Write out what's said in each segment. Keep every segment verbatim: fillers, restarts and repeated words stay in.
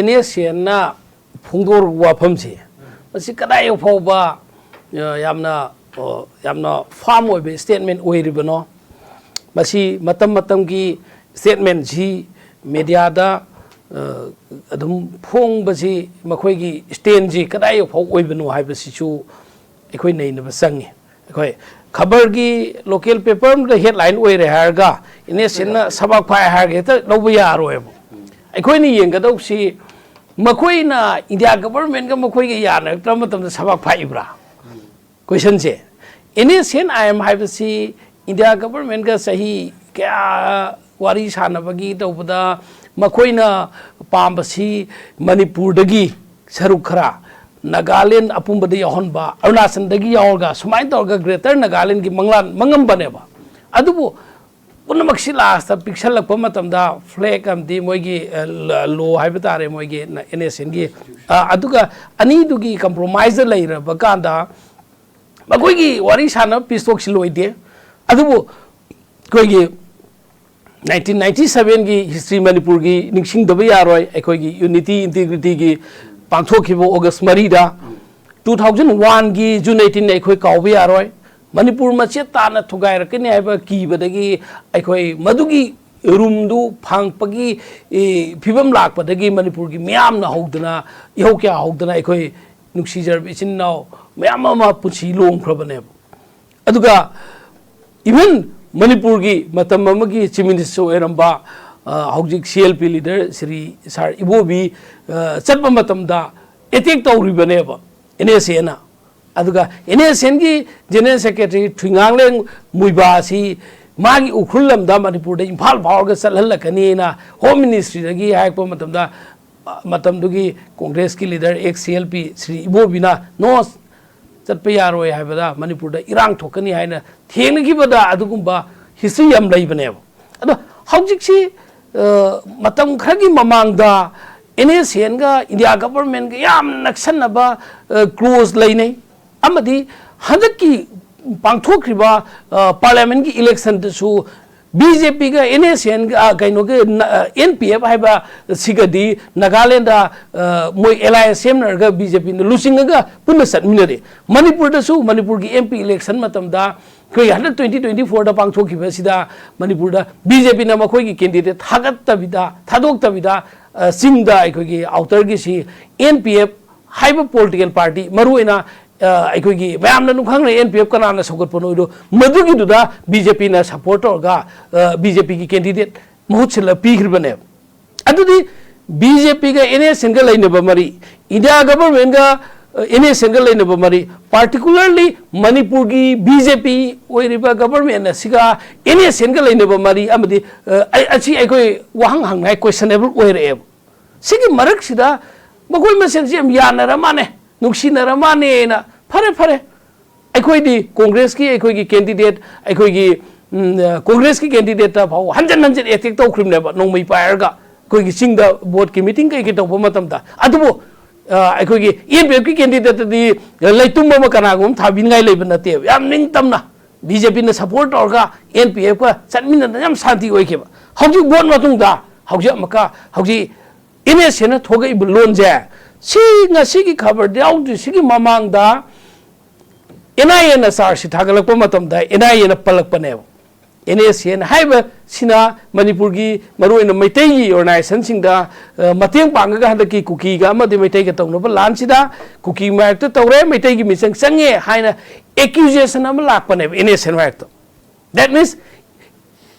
And ꯑꯦꯁ ꯑꯦꯟꯅ ꯐꯣꯡꯗꯣꯔꯛꯄ ꯋꯥꯐꯝꯁꯤ, ꯃꯁꯤ ꯀꯗꯥꯏ ꯐꯥꯎꯕ, ꯑ, ꯌꯥꯝꯅ, ꯑ, ꯌꯥꯝꯅ ꯐꯥꯔꯝ ꯑꯣꯏꯕ ꯁ꯭ꯇꯦꯠꯃꯦꯟ ꯑꯣꯏꯔꯤꯕꯅꯣ? ꯃꯁꯤ ꯃꯇꯝ ꯃꯇꯝꯒꯤ ꯁ꯭ꯇꯦꯠꯃꯦꯟꯁꯤ ꯃꯦꯗꯤꯌꯥꯗ, ꯑ, ꯑꯗꯨꯝ ꯐꯣꯡꯕꯁꯤ ꯃꯈꯣꯏꯒꯤ ꯁ꯭ꯇꯦꯟꯁꯤ ꯀꯗꯥꯏ ꯐꯥꯎ ꯑꯣꯏꯕꯅꯣ ꯍꯥꯏꯕꯁꯤꯁꯨ ꯑꯩꯈꯣꯏ ꯅꯩꯅꯕ ꯆꯪꯉꯤ꯫ ꯑꯩꯈꯣꯏ ꯈꯕꯔꯒꯤ ꯂꯣꯀꯦꯜ ꯄꯦꯄꯔ ꯑꯃꯗ ꯍꯦꯗꯂꯥꯏꯟ ꯑꯣꯏꯔꯦ ꯍꯥꯏꯔꯒ ꯑꯦꯟ ꯑꯦꯁ ꯑꯦꯟꯅ ꯁꯕꯥꯛ ꯐꯥꯏ ꯍꯥꯏꯔꯒ ꯍꯦꯛꯇ ꯂꯧꯕ ꯌꯥꯔꯣꯏꯕ꯫ ꯑꯩꯈꯣꯏꯅ ꯌꯦꯡꯒꯗꯧꯁꯤ ꯃꯈꯣꯏꯅ ꯏꯟꯗꯤꯌꯥ ꯒꯕꯔꯃꯦꯟꯒ ꯃꯈꯣꯏꯒ ꯌꯥꯅꯔꯛꯇ꯭ꯔꯕ ꯃꯇꯝꯗ ꯁꯕꯥꯛ ꯐꯥꯛꯏꯕ꯭ꯔꯥ? ꯀꯣꯏꯁꯟꯁꯦ, N S N I M ꯍꯥꯏꯕꯁꯤ ꯏꯟꯗꯤꯌꯥ ꯒꯕꯔꯃꯦꯟꯒ ꯆꯍꯤ ꯀꯌꯥ ꯋꯥꯔꯤ ꯁꯥꯟꯅꯕꯒꯤ ꯇꯧꯕꯗ ꯃꯈꯣꯏꯅ ꯄꯥꯝꯕꯁꯤ ꯃꯅꯤꯄꯨꯔꯗꯒꯤ ꯁꯔꯨꯛ ꯈꯔ, ꯅꯥꯒꯥꯂꯦꯟ ꯑꯄꯨꯝꯕꯗ ꯌꯥꯎꯍꯟꯕ, ꯑꯔꯨꯅꯥꯆꯜꯗꯒꯤ ꯌꯥꯎꯔꯒ ꯁꯨꯃꯥꯏꯅ ꯇꯧꯔꯒ ꯒ꯭ꯔꯦꯇꯔ ꯅꯥꯒꯥꯂꯦꯟꯒꯤ ꯃꯪꯂꯥꯟ ꯃꯪꯉꯝꯕꯅꯦꯕ꯫ ꯑꯗꯨꯕꯨ ꯄꯨꯝꯅꯃꯛꯁꯤ ꯂꯥꯁꯇ ꯄꯤꯛꯁꯜꯂꯛꯄ ꯃꯇꯝꯗ ꯐ꯭ꯂꯦꯛ ꯑꯃꯗꯤ ꯃꯣꯏꯒꯤ, ꯑ, ꯂ-, ꯂꯣ ꯍꯥꯏꯕ ꯇꯥꯔꯦ, ꯃꯣꯏꯒꯤ ꯑꯦꯟ ꯑꯦꯁ ꯑꯦꯟꯒꯤ, ꯑ, ꯑꯗꯨꯒ ꯑꯅꯤꯗꯨꯒꯤ ꯀꯝꯄ꯭ꯔꯣꯃꯥꯏꯁꯇ ꯂꯩꯔꯕ ꯀꯥꯟꯗ ꯃꯈꯣꯏꯒꯤ ꯋꯥꯔꯤ ꯁꯥꯟꯅꯕ ꯄꯤꯁ ꯇꯣꯛꯁꯤ ꯂꯣꯏꯗꯦ꯫ ꯑꯗꯨꯕꯨ ꯑꯩꯈꯣꯏꯒꯤ ꯅꯥꯏꯟꯇꯤꯟ ꯅꯥꯏꯟꯇꯤ ꯁꯚꯦꯟꯒꯤ ꯍꯤꯁꯇ꯭ꯔꯤ ꯃꯅꯤꯄꯨꯔꯒꯤ ꯅꯤꯡꯁꯤꯡꯗꯕ ꯌꯥꯔꯣꯏ, ꯑꯩꯈꯣꯏꯒꯤ ꯌꯨꯅꯤꯇꯤ ꯏꯟꯇꯤꯒ꯭ꯔꯤꯇꯤꯒꯤ ꯄꯥꯡꯊꯣꯛꯈꯤꯕ ꯑꯣꯒꯁ ꯃꯔꯤꯗ, ꯇꯨ ꯊꯥꯎꯖꯟ ꯋꯥꯟꯒꯤ ꯖꯨꯟ ꯑꯩꯠꯇꯤꯟ ꯑꯩꯈꯣꯏ ꯀꯥꯎꯕ ꯌꯥꯔꯣꯏ꯫ ꯃꯅꯤꯄꯨꯔ ꯃꯆꯦꯠ ꯇꯥꯅ ꯊꯨꯒꯥꯏꯔꯛꯀꯅꯤ ꯍꯥꯏꯕ ꯀꯤꯕꯗꯒꯤ ꯑꯩꯈꯣꯏ ꯃꯗꯨꯒꯤ ꯔꯨꯝꯗꯨ ꯐꯪꯉꯛꯄꯒꯤ, ꯑꯦ, ꯐꯤꯕꯝ ꯂꯥꯛꯄꯗꯒꯤ ꯃꯅꯤꯄꯨꯔꯒꯤ ꯃꯤꯌꯥꯝꯅ ꯍꯧꯗꯅ, ꯏꯍꯧ ꯀꯌꯥ ꯍꯧꯗꯅ ꯑꯩꯈꯣꯏ ꯅꯨꯡꯁꯤꯖꯔꯕ ꯏꯆꯤꯟ ꯏꯅꯥꯎ ꯃꯌꯥꯝ ꯑꯃ ꯄꯨꯟꯁꯤ ꯂꯣꯡꯈ꯭ꯔꯕꯅꯦꯕ꯫ ꯑꯗꯨꯒ even ꯃꯅꯤꯄꯨꯔꯒꯤ ꯃꯇꯝ ꯑꯃꯒꯤ ꯆꯤꯐ ꯃꯤꯅꯤꯁꯇꯔ ꯑꯣꯏꯔꯝꯕ, ꯑ, ꯍꯧꯖꯤꯛ C L P leader Shri ꯁꯥꯔ ꯏꯕꯣꯕꯤ, ꯑ, ꯆꯠꯄ ꯃꯇꯝꯗ ꯑꯦꯇꯦꯛ ꯇꯧꯔꯤꯕꯅꯦꯕ ꯑꯦꯟ ꯑꯦꯁ ꯑꯦꯅ꯫ ꯑꯗꯨꯒ ꯑꯦꯟ ꯑꯦꯁ ꯑꯦꯟꯒꯤ ꯖꯦꯅꯔꯦꯜ ꯁꯦꯀ꯭ꯔꯦꯇꯔꯤ ꯊꯨꯏꯉꯥꯡꯂꯦꯡ ꯃꯨꯏꯕꯥ ꯑꯁꯤ ꯃꯥꯒꯤ ꯎꯈ꯭ꯔꯨꯜ ꯂꯝꯗ ꯃꯅꯤꯄꯨꯔꯗ ꯏꯝꯐꯥꯜ ꯐꯥꯎꯔꯒ ꯆꯠꯍꯜꯂꯛꯀꯅꯤꯅ ꯍꯣꯝ ꯃꯤꯅꯤꯁꯇ꯭ꯔꯤꯗꯒꯤ ꯍꯥꯏꯔꯛꯄ ꯃꯇꯝꯗ, ꯑ, ꯃꯇꯝꯗꯨꯒꯤ ꯀꯣꯡꯒ꯭ꯔꯦꯁꯀꯤ leader ex C L P Shri ꯏꯕꯣꯕꯤꯅ "No, ꯆꯠꯄ ꯌꯥꯔꯣꯏ" ꯍꯥꯏꯕꯗ ꯃꯅꯤꯄꯨꯔꯗ ꯏꯔꯥꯡ ꯊꯣꯛꯀꯅꯤ ꯍꯥꯏꯅ ꯊꯦꯡꯅꯈꯤꯕꯗ ꯑꯗꯨꯒꯨꯝꯕ ꯍꯤꯁꯇ꯭ꯔꯤ ꯌꯥꯝ ꯂꯩꯕꯅꯦꯕ꯫ ꯑꯗꯣ ꯍꯧꯖꯤꯛꯁꯤ, ꯑ, ꯃꯇꯝ ꯈꯔꯒꯤ ꯃꯃꯥꯡꯗ ꯑꯦꯟ ꯑꯦꯁ ꯑꯦꯟꯒ ꯏꯟꯗꯤꯌꯥ ꯒꯕꯔꯃꯦꯟꯒ ꯌꯥꯝ ꯅꯛꯁꯟꯅꯕ, ꯑ, ꯀ꯭ꯂꯣꯖ ꯂꯩꯅꯩ꯫ ꯑꯃꯗꯤ ꯍꯟꯗꯛꯀꯤ ꯄꯥꯡꯊꯣꯛꯈ꯭ꯔꯤꯕ, ꯑ, ꯄꯥꯔꯂꯤꯌꯥꯃꯦꯟꯒꯤ ꯏꯂꯦꯛꯁꯟꯗꯁꯨ ꯕꯤ ꯖꯦ ꯄꯤꯒ ꯑꯦꯟ ꯑꯦꯁ ꯑꯦꯟꯒ, ꯑ, ꯀꯩꯅꯣꯒ, ꯅ-, ꯑ, ꯑꯦꯟ ꯄꯤ ꯑꯦꯐ ꯍꯥꯏꯕ ꯁꯤꯒꯗꯤ ꯅꯥꯒꯥꯂꯦꯟꯗ, ꯑ, ꯃꯣꯏ ꯑꯦꯂꯥꯏꯟꯁ ꯁꯦꯝꯅꯔꯒ ꯕꯤ ꯖꯦ ꯄꯤꯅ ꯂꯨꯆꯤꯡꯉꯒ ꯄꯨꯟꯅ ꯆꯠꯃꯤꯟꯅꯔꯦ꯫ ꯃꯅꯤꯄꯨꯔꯗꯁꯨ ꯃꯅꯤꯄꯨꯔꯒꯤ ꯑꯦꯝ ꯄꯤ ꯏꯂꯦꯛꯁꯟ ꯃꯇꯝꯗ ꯑꯩꯈꯣꯏ ꯍꯟꯗꯛ ꯇ꯭ꯋꯦꯟꯇꯤ ꯇ꯭ꯋꯦꯟꯇꯤ ꯐꯣꯔꯗ ꯄꯥꯡꯊꯣꯛꯈꯤꯕ ꯑꯁꯤꯗ ꯃꯅꯤꯄꯨꯔꯗ ꯕꯤ ꯖꯦ ꯄꯤꯅ ꯃꯈꯣꯏꯒꯤ ꯀꯦꯟꯗꯤꯗꯦꯠ ꯊꯥꯒꯠꯇꯕꯤꯗ, ꯊꯥꯗꯣꯛꯇꯕꯤꯗ, ꯑ, ꯆꯤꯡꯗ ꯑꯩꯈꯣꯏꯒꯤ ꯑꯥꯎꯇꯔꯒꯤꯁꯤ ꯑꯦꯟ ꯄꯤ ꯑꯦꯐ ꯍꯥꯏꯕ ꯄꯣꯂꯤꯇꯤꯀꯦꯜ ꯄꯥꯔꯇꯤ, ꯃꯔꯨꯑꯣꯏꯅ, ꯑ, ꯑꯩꯈꯣꯏꯒꯤ ꯃꯌꯥꯝꯅ ꯑꯗꯨꯝ ꯈꯪꯅꯩ ꯑꯦꯟ ꯄꯤ ꯑꯦꯐ ꯀꯅꯥꯅ ꯁꯧꯒꯠꯄꯅꯣ ꯍꯥꯏꯗꯣ, ꯃꯗꯨꯒꯤꯗꯨꯗ ꯕꯤ ꯖꯦ ꯄꯤꯅ ꯁꯄꯣꯔꯠ ꯇꯧꯔꯒ, ꯑ, ꯕꯤ ꯖꯦ ꯄꯤꯒꯤ ꯀꯦꯟꯗꯤꯗꯦꯠ ꯃꯍꯨꯠ ꯁꯤꯜꯂ ꯄꯤꯈ꯭ꯔꯤꯕꯅꯦꯕ꯫ ꯑꯗꯨꯗꯤ ꯕꯤ ꯖꯦ ꯄꯤꯒ ꯑꯦꯟ ꯑꯦꯁ ꯑꯦꯟꯒ ꯂꯩꯅꯕ ꯃꯔꯤ, ꯏꯟꯗꯤꯌꯥ ꯒꯚꯔꯟꯃꯦꯟꯒ, ꯑ, ꯑꯦꯟ ꯑꯦꯁ ꯑꯦꯟꯒ ꯂꯩꯅꯕ ꯃꯔꯤ, ꯄꯥꯔꯇꯤꯀꯨꯂꯔꯂꯤ ꯃꯅꯤꯄꯨꯔꯒꯤ ꯕꯤ ꯖꯦ ꯄꯤ ꯑꯣꯏꯔꯤꯕ ꯒꯚꯔꯟꯃꯦꯟ ꯑꯁꯤꯒ ꯑꯦꯟ ꯑꯦꯁ ꯑꯦꯟꯒ ꯂꯩꯅꯕ ꯃꯔꯤ ꯑꯃꯗꯤ, ꯑ, ꯑꯩ-, ꯑꯁꯤ ꯑꯩꯈꯣꯏ ꯋꯥꯍꯪ ꯍꯪꯅꯤꯡꯉꯥꯏ ꯀꯣꯏꯁꯟꯅꯦꯕꯜ ꯑꯣꯏꯔꯛꯑꯦꯕ꯫ ꯁꯤꯒꯤ ꯃꯔꯛꯁꯤꯗ ꯃꯈꯣꯏ ꯃꯁꯦꯟꯁꯤ ꯌꯥꯝ ꯌꯥꯅꯔ ꯃꯥꯅꯦ, ꯅꯨꯡꯁꯤꯅꯔ ꯃꯥꯅꯦꯅ, ꯐꯔꯦ, ꯐꯔꯦ, ꯑꯩꯈꯣꯏꯗꯤ ꯀꯣꯡꯒ꯭ꯔꯦꯁꯀꯤ ꯑꯩꯈꯣꯏꯒꯤ ꯀꯦꯟꯗꯤꯗꯦꯠ, ꯑꯩꯈꯣꯏꯒꯤ, ꯎꯝ, ꯑ, ꯀꯣꯡꯒ꯭ꯔꯦꯁꯀꯤ ꯀꯦꯟꯗꯤꯗꯦꯠꯇ ꯐꯥꯎ ꯍꯟꯖꯟ ꯍꯟꯖꯟ ꯑꯦꯇꯦꯛ ꯇꯧꯈ꯭ꯔꯤꯕꯅꯦꯕ, ꯅꯣꯡꯃꯩ ꯄꯥꯏꯔꯒ ꯑꯩꯈꯣꯏꯒꯤ ꯆꯤꯡꯗ ꯚꯣꯠꯀꯤ ꯃꯤꯇꯤꯡ ꯀꯩ ꯀꯩ ꯇꯧꯕ ꯃꯇꯝꯗ꯫ ꯑꯗꯨꯕꯨ, ꯑ, ꯑꯩꯈꯣꯏꯒꯤ ꯑꯦꯟ ꯄꯤ ꯑꯦꯐꯀꯤ ꯀꯦꯟꯗꯤꯗꯦꯠꯇꯗꯤ ꯂꯩꯇꯨꯝ ꯑꯃ ꯀꯅꯥꯒꯨꯝꯕ ꯑꯃ ꯊꯥꯕꯤꯅꯤꯡꯉꯥꯏ ꯂꯩꯕ ꯅꯠꯇꯦꯕ, ꯌꯥꯝ ꯅꯤꯡꯇꯝꯅ ꯕꯤ ꯖꯦ ꯄꯤꯅ ꯁꯄꯣꯔꯠ ꯇꯧꯔꯒ ꯑꯦꯟ ꯄꯤ ꯑꯦꯐꯀ ꯆꯠꯃꯤꯟꯅꯗꯅ ꯌꯥꯝ ꯁꯥꯟꯇꯤ ꯑꯣꯏꯈꯤꯕ꯫ ꯍꯧꯖꯤꯛ ꯚꯣꯠ ꯃꯇꯨꯡꯗ ꯍꯧꯖꯤꯛ ꯑꯃꯨꯛꯀ ꯍꯧꯖꯤꯛ ꯑꯦꯟ ꯑꯦꯁ ꯑꯦꯅ ꯊꯣꯛꯂꯛꯏꯕ ꯂꯣꯟꯁꯦ, ꯁꯤ ꯉꯁꯤꯒꯤ ꯈꯕꯔꯗ ꯌꯥꯎꯗ꯭ꯔꯤ, ꯁꯤꯒꯤ ꯃꯃꯥꯡꯗ ꯑꯦꯟ ꯑꯥꯏ ꯑꯦꯅ ꯆꯥꯔꯖꯁꯤ ꯊꯥꯒꯠꯂꯛꯄ ꯃꯇꯝꯗ ꯑꯦꯟ ꯑꯥꯏ ꯑꯦꯅ ꯄꯜꯂꯛꯄꯅꯦꯕ꯫ ꯑꯦꯟ ꯑꯦꯁ ꯑꯦꯅ ꯍꯥꯏꯔꯤꯕꯁꯤꯅ ꯃꯅꯤꯄꯨꯔꯒꯤ ꯃꯔꯨꯑꯣꯏꯅ ꯃꯩꯇꯩꯒꯤ ꯑꯣꯔꯒꯅꯥꯏꯖꯦꯁꯟꯁꯤꯡꯗ, ꯑ, ꯃꯇꯦꯡ ꯄꯥꯡꯉꯒ ꯍꯟꯗꯛꯀꯤ ꯀꯨꯀꯤꯒ ꯑꯃꯗꯤ ꯃꯩꯇꯩꯒ ꯇꯧꯅꯕ ꯂꯥꯟꯁꯤꯗ ꯀꯨꯀꯤ ꯃꯥꯌꯣꯛꯇ ꯇꯧꯔꯦ, ꯃꯩꯇꯩꯒꯤ ꯃꯤꯆꯪ ꯆꯪꯉꯦ ꯍꯥꯏꯅ ꯑꯦꯀ꯭ꯌꯨꯖꯦꯁꯟ ꯑꯃ ꯂꯥꯛꯄꯅꯦꯕ ꯑꯦꯟ ꯑꯦꯁ ꯑꯦꯟ ꯃꯥꯌꯣꯛꯇ꯫ That means,